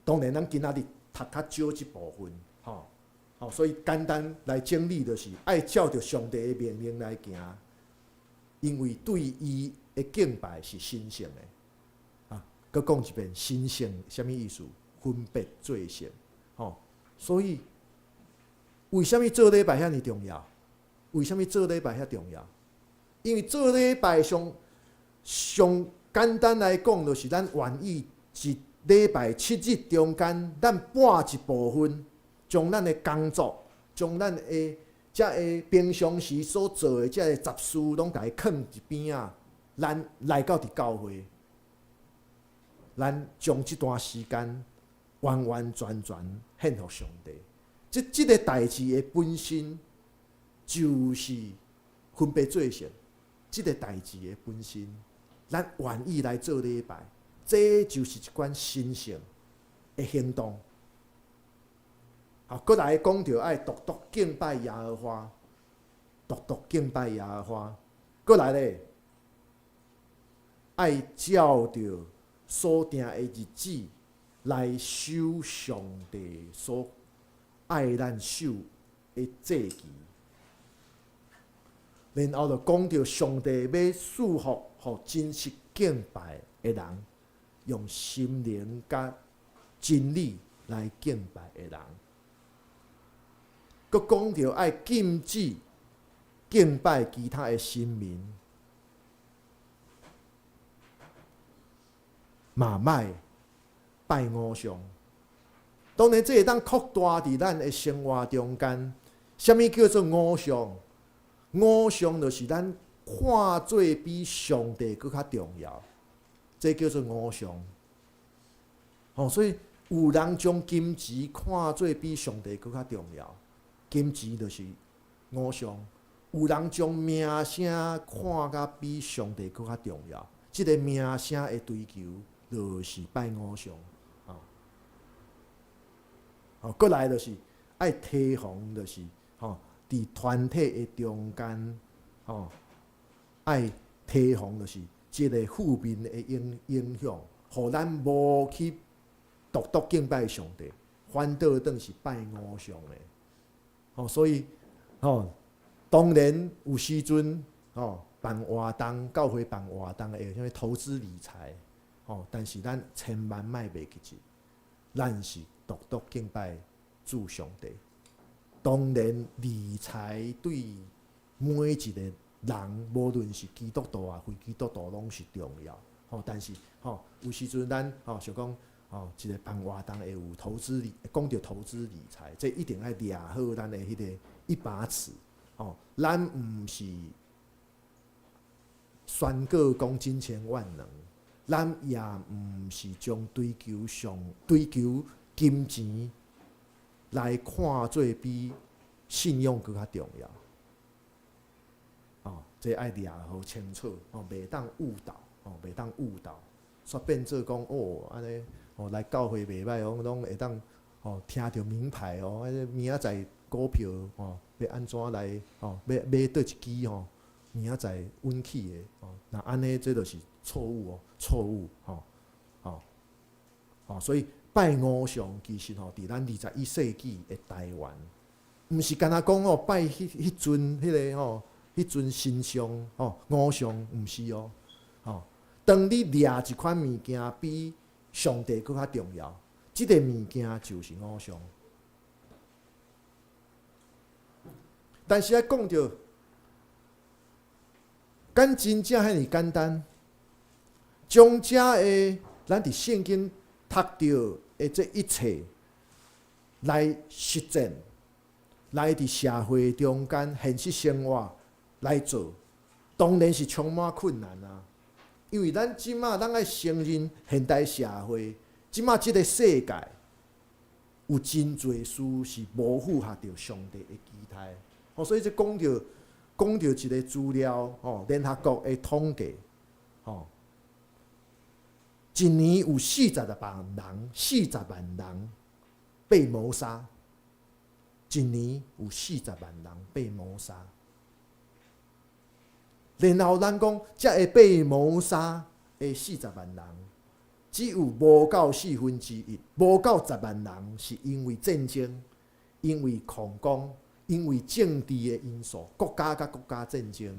當然咱今仔日讀較少這部分，吼，吼，所以簡單來整理就是愛照著上帝的命令來行，因為對伊的敬拜是神聖的。啊，閣講一遍，神聖啥物意思？分別做聖，吼，所以為啥物做禮拜遐爾重要？為啥物做禮拜遐重要？因為做禮拜上上簡單來講，就是咱願意一禮拜7日中間，咱撥一部分，將咱的工作，將咱的遮个平常時所做的遮个雜事，攏共伊囥一邊仔，咱來到佇教會，咱將這段時間完完全全獻予上帝。這个代誌的本身就是分別做聖。這个代誌的本身，咱願意來做禮拜，這就是一款神聖的行動。好，閣來講著愛獨獨敬拜耶和華，獨獨敬拜耶和華。閣來咧，愛照著所定的日子來守上帝所愛咱守的節期。然後就講著上帝欲賜福予真實敬拜的人，用心靈佮真理來敬拜的人。閣講著愛禁止敬拜其他的神明，嘛莫拜偶像。當然，這會當擴大佇咱的生活中間。啥物叫做偶像？偶像就是咱看做比上帝閣較重要，這叫做偶像。吼，所以有人將金錢看做比上帝閣較重要，金錢就是偶像。有人將名聲看甲比上帝閣較重要，這个名聲的追求就是拜偶像。吼，閣來就是愛提防，就是吼，佇團體的中間，吼，愛提防就是這个負面的影響，予咱無去獨獨敬拜上帝，反倒轉是拜偶像的。吼，所以吼，當然有時陣吼辦活動，教會辦活動會啥物投資理財，吼，但是咱千萬莫袂記得，咱是獨獨敬拜主上帝。當然，理財對每一個人，無論是基督徒啊、非基督徒，攏是重要。吼，但是吼，有時陣咱吼想講吼，一个辦活動會有投資理，講著投資理財，這一定愛掠好咱的彼个一把尺。吼，咱毋是宣告講金錢萬能，咱也毋是將追求上追求金錢來看做比信仰閣較重要。哦，這愛掠好清楚，哦，袂當誤導，哦，袂當誤導，煞變做講哦，按呢，哦，來教會袂䆀哦，攏會當哦聽著名牌哦，彼個明仔載股票哦，欲按怎來哦，買買佗一支吼，明仔載穩起的哦，若按呢，這就是錯誤哦，錯誤吼，吼，吼，所以拜偶像其實吼，佇咱21世紀的台灣，毋是干焦講哦，拜彼尊彼个吼，彼尊神像吼，偶像毋是哦，吼，當你掠一款物件比上帝閣較重要，這个物件就是偶像。但是愛講著，敢真正遐爾簡單，將遮的咱佇聖經讀著的這一切來實踐，來佇社會中間現實生活來做，當然是充滿困難啊！因為咱這馬咱愛承認現代社會，這馬這个世界有真濟事是無符合著上帝的期待。哦，所以這講著講著一個資料，吼，聯合國的統計，吼，一年有40萬人，40萬人被謀殺。一年有四十萬人被謀殺。然後咱講，這个被謀殺的四十萬人，只有無夠四分之一，無夠10萬人，是因為戰爭，因為恐攻，因為政治的因素，國家佮國家戰爭，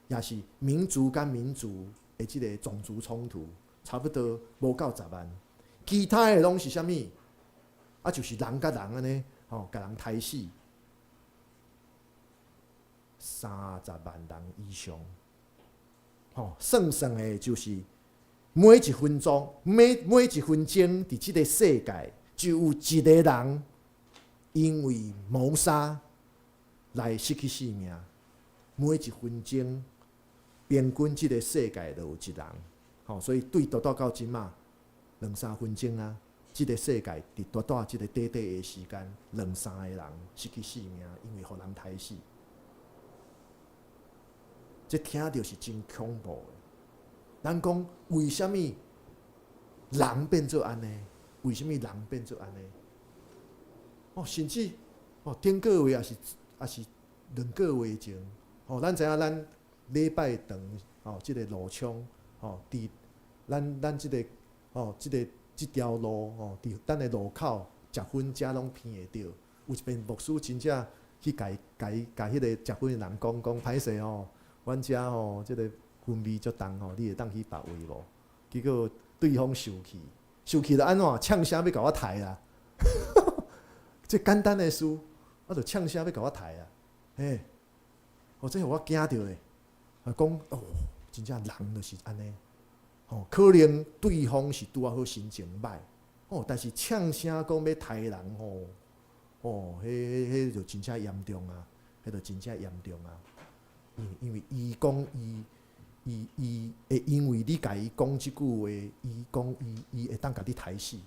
也是民族佮民族的這个種族衝突，差不多無夠十萬。其他的攏是啥物？啊，就是人佮人按呢，吼，共人刣死。30萬人以上，吼，算算的，就是每一分鐘、每一分鐘，佇這个世界就有一个人因為謀殺來失去性命。每一分鐘，平均這个世界就有一人，吼，所以對拄拄到這馬兩三分鐘啊，這个世界佇短短這个短短的時間，兩三个人失去性命，因為予人刣死。這聽著是真恐怖的。咱講為啥物人變做按呢？為啥物人變做按呢？哦，甚至哦，頂個月抑是2個月前，哦，咱知影咱禮拜堂哦，這个路窗哦，佇咱這个哦，這个這條路哦，佇咱的路口，食薰遮攏鼻會著。有一遍牧師真正去共伊共伊共彼個食薰的人講講歹勢吼，阮遮吼這個薰味足重吼，你會當去別位無？結果對方生氣，生氣就按怎？嗆聲欲共我刣啦！這簡單的事，啊，就嗆聲欲共我刣啊！嘿，哦，這予我驚著咧！啊，講哦，真正人就是按呢，吼，可能對方是拄仔好心情䆀，哦，但是嗆聲講欲刣人吼，哦，彼彼彼就真正嚴重啊！彼就真正嚴重啊！因為伊講伊伊伊會因為你共伊講這句話，伊講伊伊會當共你刣死，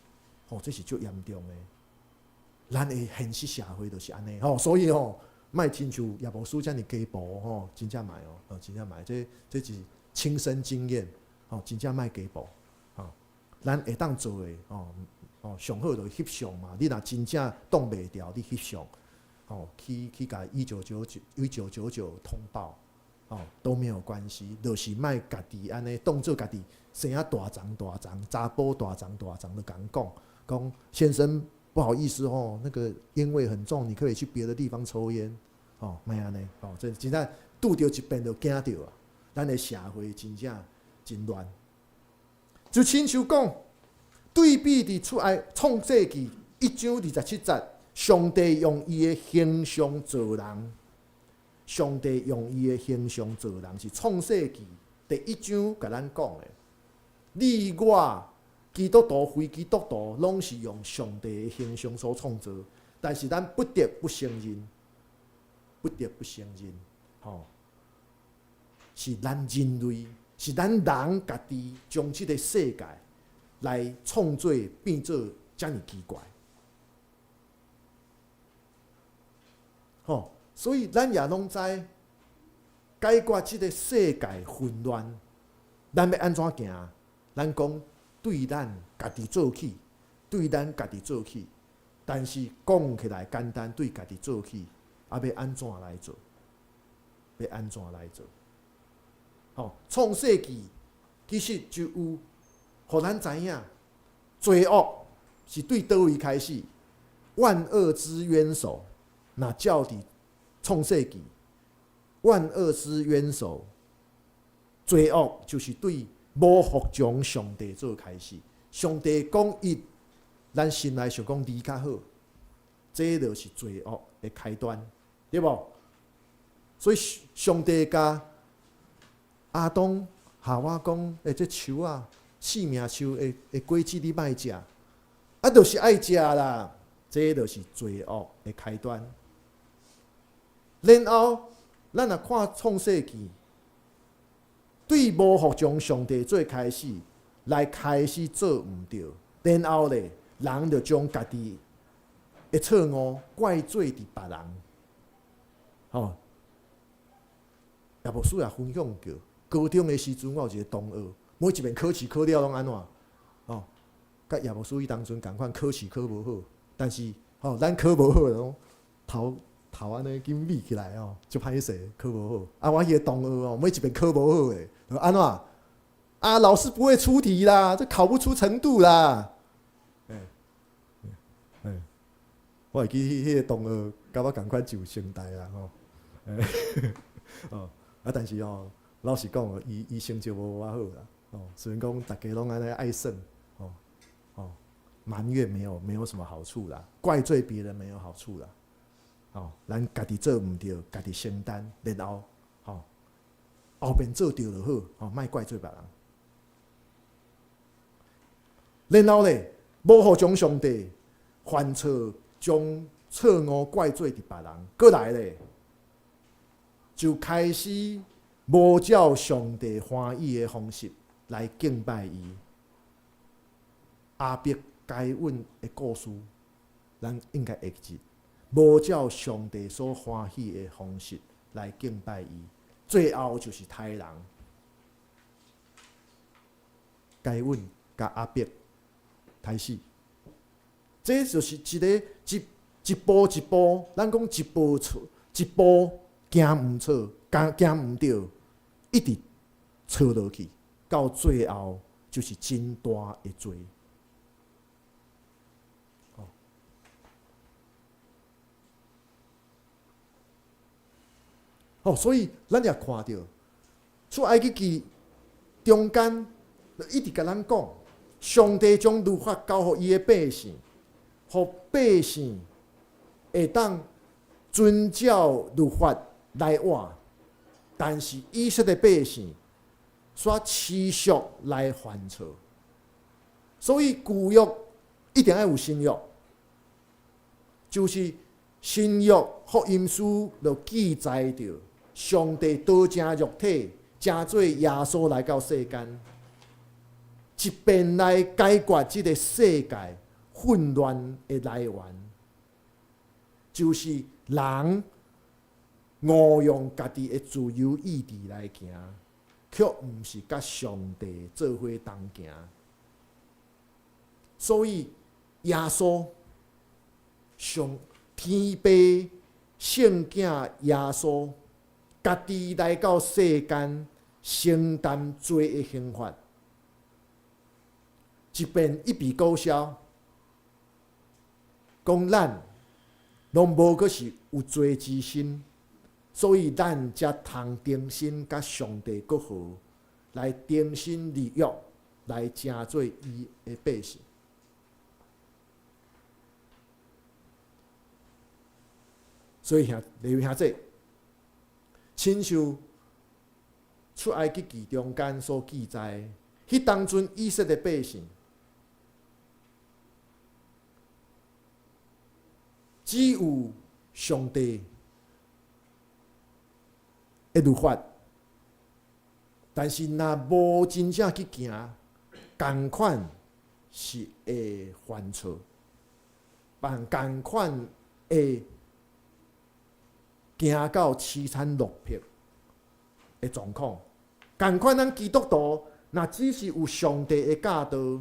吼，這是足嚴重的。咱的現實社會就是按呢吼，所以吼，莫親像葉牧師遮爾雞婆吼，真正莫哦，哦，真正莫，這這是親身經驗，吼，真正莫雞婆，吼，咱會當做的，吼，哦，上好就翕相嘛。你若真正擋袂牢，你翕相，吼，去去共19991999通報，吼，都沒有關係，就是莫家己按呢當做家己生啊大叢大叢，查埔大叢大叢，就共人講講先生。不好意思哦，那個煙味很重，你可以去別的地方抽煙，哦，莫按呢，哦，這真正拄著一遍就驚著啊！咱的社會真正真亂，就親像講，對比佇出埃創世記一章二十七節，上帝用伊的形象造人，上帝用伊的形象造人，是創世記第一章共咱講的，你我。基督徒、非基督徒，攏是用上帝的形象所創造，但是咱不得不承認，不得不承認，吼，是咱人類，是咱人家己將這個世界來創作變做遮爾奇怪，吼，所以咱也攏知，解決這個世界混亂，咱欲按怎行？咱講。對咱家己做起，對咱家己做起，但是講起來簡單，對家己做起，啊，欲按怎來做？欲按怎來做？吼，創世記其實就有，予咱知影，罪惡是對佗位開始，萬惡之淵首，若照佇創世記，萬惡之淵首，罪惡就是對。無服從上帝做開始，上帝講一，咱心內想講二較好，這就是罪惡的開端，對無？所以上帝共亞當、夏娃講：欸，這樹仔，生命樹的的果子你莫食，啊，就是愛食啦，這就是罪惡的開端。然後，咱若看創世記。對無服從上帝做開始，來開始做毋對，然後咧，人就將家己的錯誤怪罪佇別人，吼。葉牧師也分享過，高中的時陣我有一個同學，每一遍考試考了攏按怎？吼，佮葉牧師彼當陣仝款，考試考無好，但是吼，咱考無好攏頭。頭按呢緊覕起來哦，足歹勢，考無好。啊，我彼個同學哦，每一遍考無好的，按怎？啊，老師不會出題啦，這考不出程度啦。欸欸，我會記彼彼個同學佮我仝款上成大啦吼。哦，啊，但是哦，老實講，伊伊成績無我好啦。哦，雖然講逐家攏按呢愛耍，哦哦，埋怨沒有沒有什麼好處啦，怪罪別人沒有好處啦。吼，咱家己做毋對，家己承擔，然後吼後面做對就好，吼，莫怪罪別人。然後咧，無服從上帝，犯錯，將錯誤怪罪佇別人，閣來咧，就開始無照上帝歡喜的方式來敬拜伊。亞伯該隱的故事，咱應該會記。無照上帝所歡喜的方式來敬拜伊，最後就是刣人。該隱共亞伯刣死，這就是一個一一步一步，咱講一步錯，一步行毋錯，行行毋對，一直錯落去，到最後就是真大的罪。哦，所以咱也看著出埃及記中間，一直共咱講，上帝將律法交予伊的百姓，予百姓會當遵照律法來活，但是以色列百姓煞持續來犯錯，所以舊約一定愛有新約，就是新約福音書就記載著上帝道成肉體，成做耶穌來到世間，一遍來解決這个世界混亂的來源，就是人誤用家己的自由意志來行，卻毋是佮上帝做伙同行。所以耶穌上天父聖子耶穌家己來到世間，承擔罪的刑罰，一遍一筆勾銷，講咱攏無閣是有罪之身，所以咱才通重新佮上帝閣和，來重新立約，來成做伊的百姓。所以兄弟兄姊，親像出埃及記中間所記載，彼當陣以色列百姓只有上帝的律法，但是若無真正去行，仝款是會犯錯，但仝款會行到淒慘落魄的狀況。仝款咱基督徒，若只是有上帝的教導，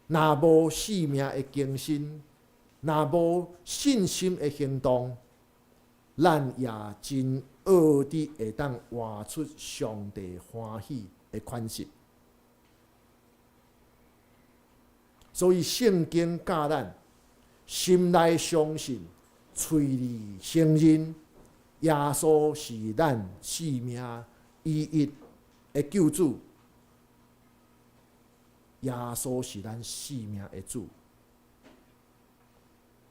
若無生命的更新，若無信心的行動，咱也真惡的會當活出上帝歡喜的款式。所以聖經教咱心內相信，喙裡承認，耶穌是咱生命唯一的救主，耶穌是咱生命的主，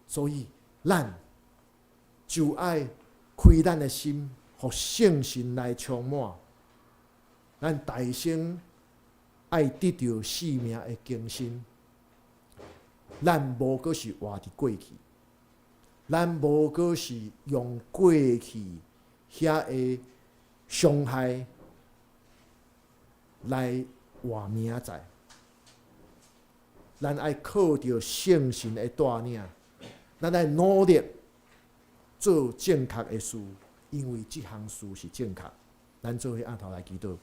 所以咱就愛開咱的心，予聖神來充滿，咱大聲愛得著生命的更新。咱無閣是活佇過去，咱無閣是用過去遐个傷害來活明仔載。咱愛靠著聖神的帶領，咱愛努力做正確的事，因為這項事是正確。咱做伙按頭來祈禱，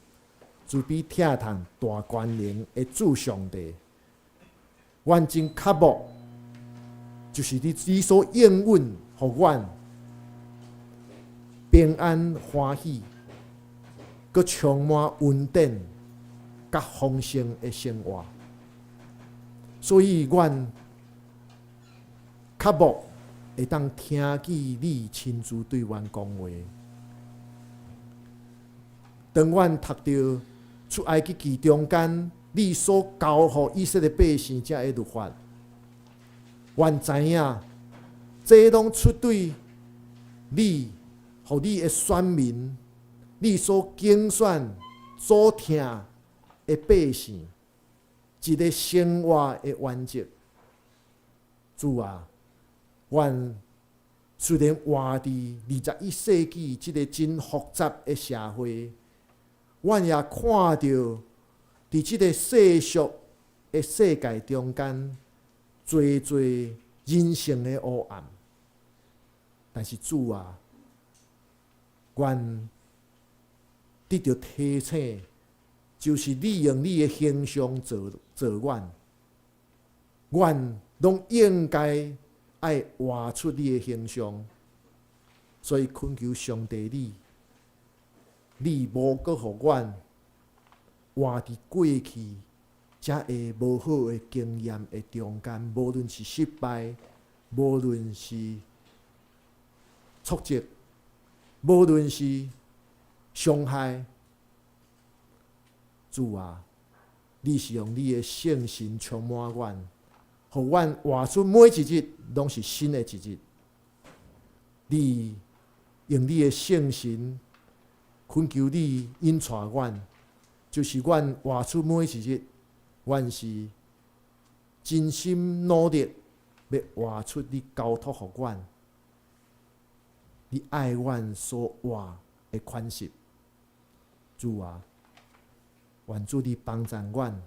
慈悲疼痛大權能的主上帝，阮真渴慕，就是你所應允予阮平安歡喜，閣充滿恩典、佮豐盛的生活。所以，阮渴慕會當聽見你親自對阮講話。當阮讀著出埃及記中間，你所交予以色列百姓這个律法，阮知影，這攏出對你，予你的選民，你所揀選、所疼的百姓，一个生活的原則。主啊，阮雖然活佇21世紀這个真複雜的社會，阮也看著佇這个世俗的世界中間，濟濟人性的黑暗。但是主啊，阮得著提醒，就是你用你的形象造造阮，阮攏應該愛活出你的形象。所以懇求上帝你，你無閣予阮活佇過去這个無好的經驗的中間，無論是失敗，無論是挫折，無論是傷害。主啊，你是用你的聖神充滿阮，予阮活出每一日攏是新的一日。你用你的聖神懇求你引帶阮，就是阮活出每一日，阮是真心努力欲活出你交託予阮，你愛阮所活的款式。主啊，願主你幫贊阮，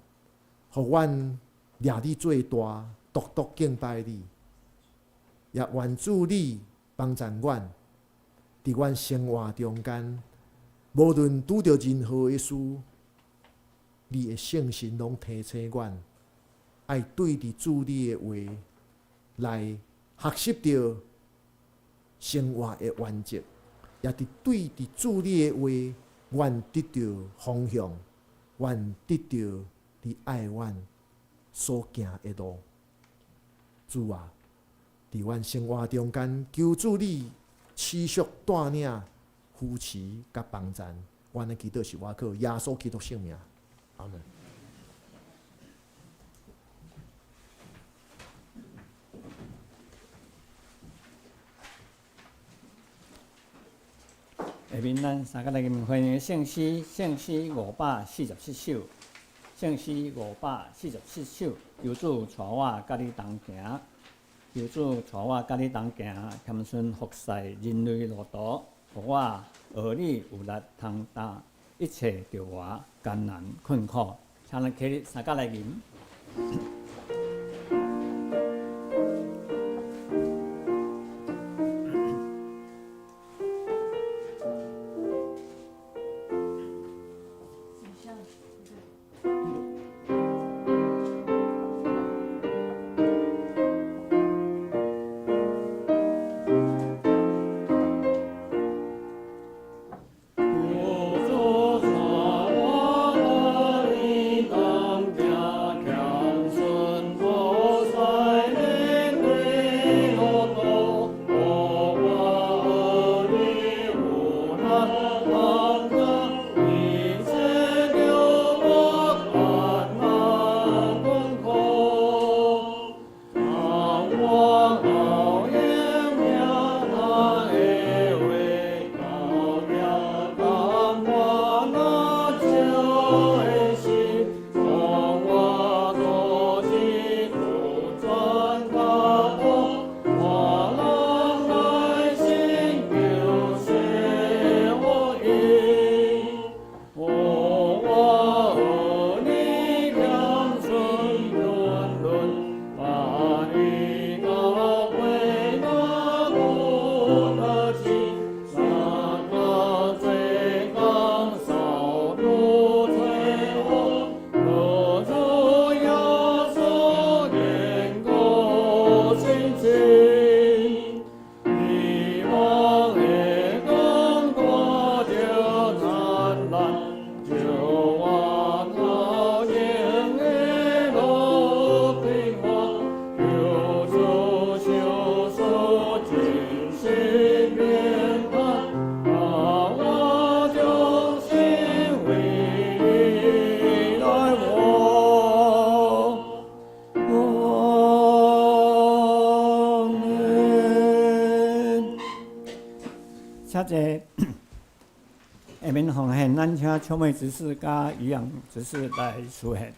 予阮掠你做大，獨獨敬拜你。也願主你幫贊阮，佇阮生活中間，無論拄著任何的事，你的聖神攏提醒阮，愛對佇主你的話來學習著生活的原則，也佇對佇主你的話，阮得著方向，阮得著你愛阮所行的路。主啊，佇阮生活中間，求主你持續帶領、扶持佮幫贊。阮的祈禱是倚靠耶穌基督聖名。阿門。下面咱三個來吟歡迎聖詩，聖詩547首，聖詩547首，求主帶我佮你同行，求主帶我佮你同行，謙遜服侍人類路途，予我學你有力通擔一切著活艱難困苦。請咱起立三個來吟。求主帶我佮你同行，謙遜服侍人類路途，予我學你有力通擔一切著活艱難困苦。當我後應聽他的話，交寄甘願那少的心，當我做這苦轉腳步，看人來尋求說福音。予我學你謙遜沉淪，把你高飛那不得志，三更做工掃如吹風，樂主耶穌堅固信心。希望的光帶著燦爛，照我頭前的路平安，求主賞賜真心平安，讓我忠心為你來活。阿門。請坐。下面奉獻，咱請秋妹執事佮漁養執事來出獻。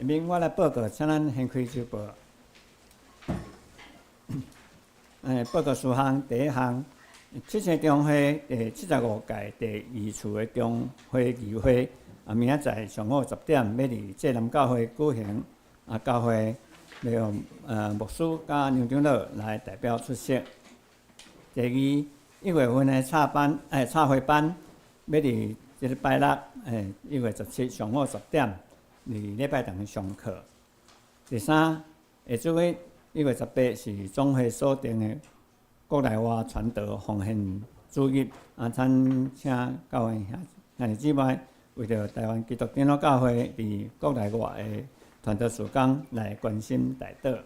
下面我來報告，請咱掀開週報。報告事項第一項，七星中會第75屆第二次的中會議會，明仔載上午10點欲佇濟南教會舉行，教會欲用牧師佮梁長老來代表出席。第二，1月份的插班插花班，欲佇這禮拜六，1月17上午10點，佇禮拜堂上課。第三，下主日1月18是總會所定的國內外傳道奉獻主日，咱請教會兄兄弟姊妹為著臺灣基督長老教會佇國內外的傳道事工來關心代禱。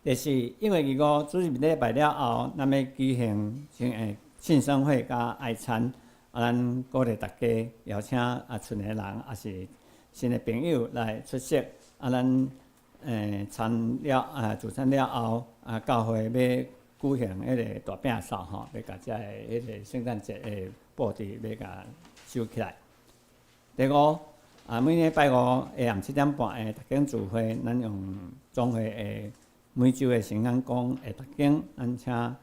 第四，1月25主日禮拜了後，咱欲舉行慶生會佮愛餐，咱鼓勵大家邀請村的人，抑是新的朋友來出席。咱餐了聚餐了後，教會欲舉行彼个大摒掃吼，欲共遮个彼个聖誕節的布置欲共收起來。第五，每禮拜五下暗7點半的讀經聚會，咱用總會的每週的聖經講的讀經，咱請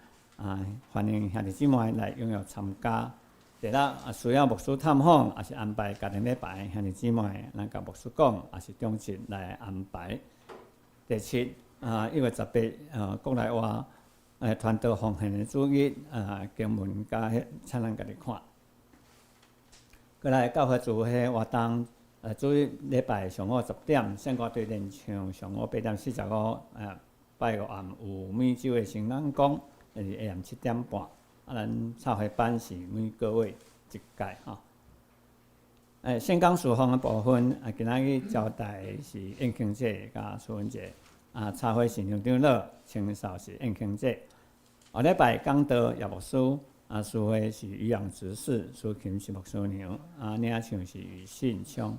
歡迎兄弟姊妹來踴躍參加。第六，需要牧師探訪，抑是安排家庭禮拜的兄弟姊妹，咱共牧師講，抑是長執來安排。第七，1月18，國內外傳道奉獻的主日，經文佮彼，請咱家己看。過來教會聚會活動，主日禮拜上午10點，聖歌隊練唱上午8點45，拜五暗有每週的聖人講，是下暗7點半。咱插花班是每個月一屆吼。聖工事奉的部分，今仔日招待是燕卿姐佮蘇文姐，插花是梁長老，清掃是燕卿姐。後禮拜講道葉牧師，司會是漁養執事，司琴是牧師娘，領唱是余信昌，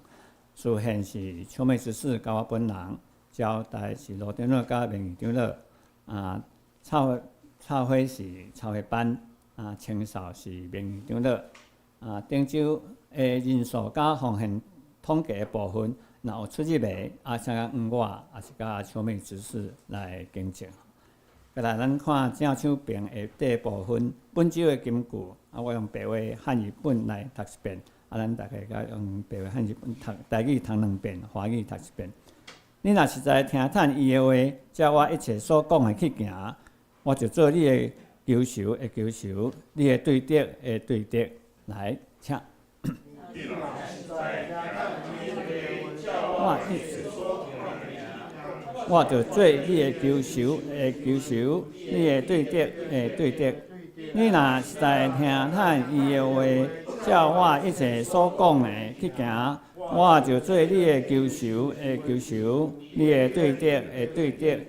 司獻是秋妹執事佮我本人，招待是羅長老佮明義長老，插花是插花班。清掃是明義長老。頂週的人數佮奉獻統計的部分，若有出入的，請問我，抑是佮秋妹執事來更正。過來，咱看正手邊下底部分，本週的金句，我用白話漢語本來讀一遍，咱大家佮用白話漢語本讀，台語讀兩遍，華語讀一遍。你若實在聽趁伊的話，照我一切所講的去行，我就做你的仇仇的仇仇，你的對敵的對敵。來，請。我就做你的仇仇的仇仇，你的對敵的對敵。你若實在聽趁伊的話，照我一切所講的去行，我就做你的仇仇的仇仇，你的對敵的對敵。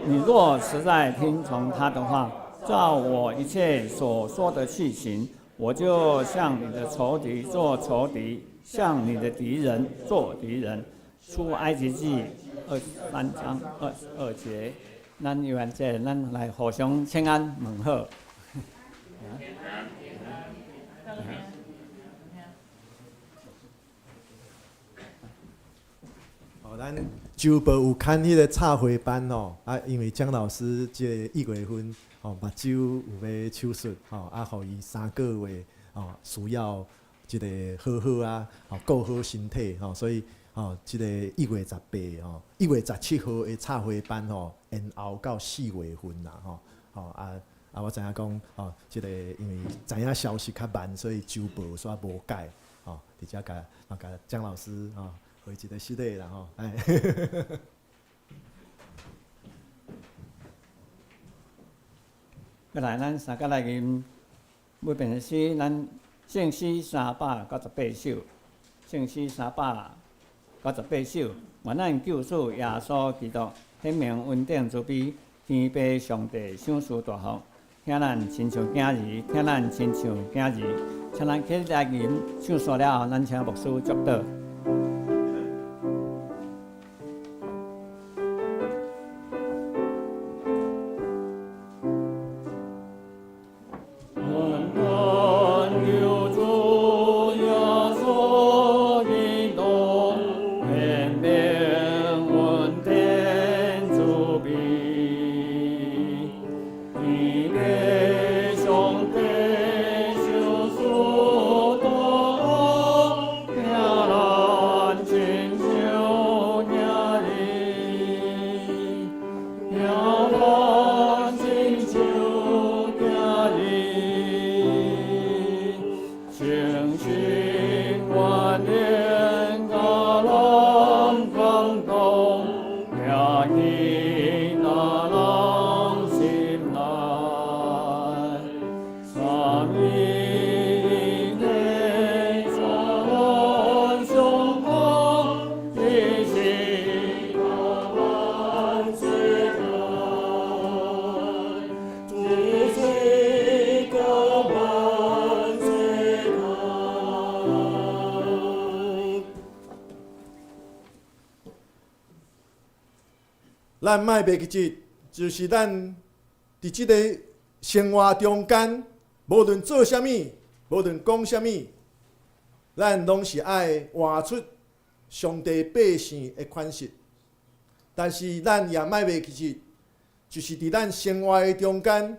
你若實在聽從他的話，照我一切所說的去行，我就向你的仇敵做仇敵，向你的敵人做敵人。出埃及記23章22節，咱有緣者，咱來互相請安問好。哦，咱週報有看彼个插花班吼，因為江老師這个1月份吼目睭有欲手術吼，予伊3個月吼需要這个好好啊，吼顧好身體吼，所以吼這个1月18吼，1月17號的插花班吼延後到4月份啦吼，吼我知影講吼，這个因為知影消息較慢，所以週報煞無改吼，佇遮共嘛共江老師吼回一个失禮啦吼，哎。過來，咱三個來吟每遍詩，咱聖詩398首，聖詩398首。願咱救主耶穌基督顯明恩典慈悲，天父上帝賞賜大福，聽咱親像囝兒，聽咱親像囝兒，請咱起來吟，唱煞了後，咱請牧師祝禱。咱莫袂記得，就是咱佇這个生活中間，無論做啥物，無論講啥物，咱攏是愛活出上帝百姓的款式。但是咱也莫袂記得，就是佇咱生活的中間，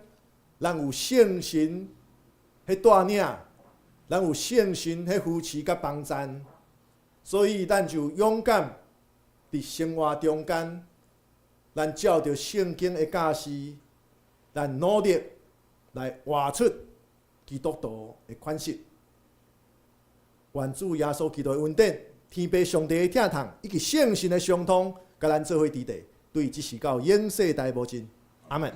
咱有聖神彼帶領，咱有聖神彼扶持佮幫贊，所以咱就勇敢佇生活中間，咱照著聖經的教示，咱努力來活出基督徒的款式。願主耶穌基督的恩典、天父上帝的疼痛，以及聖神的相通，佮咱做伙佇佇，對這時到永世代無盡。阿門。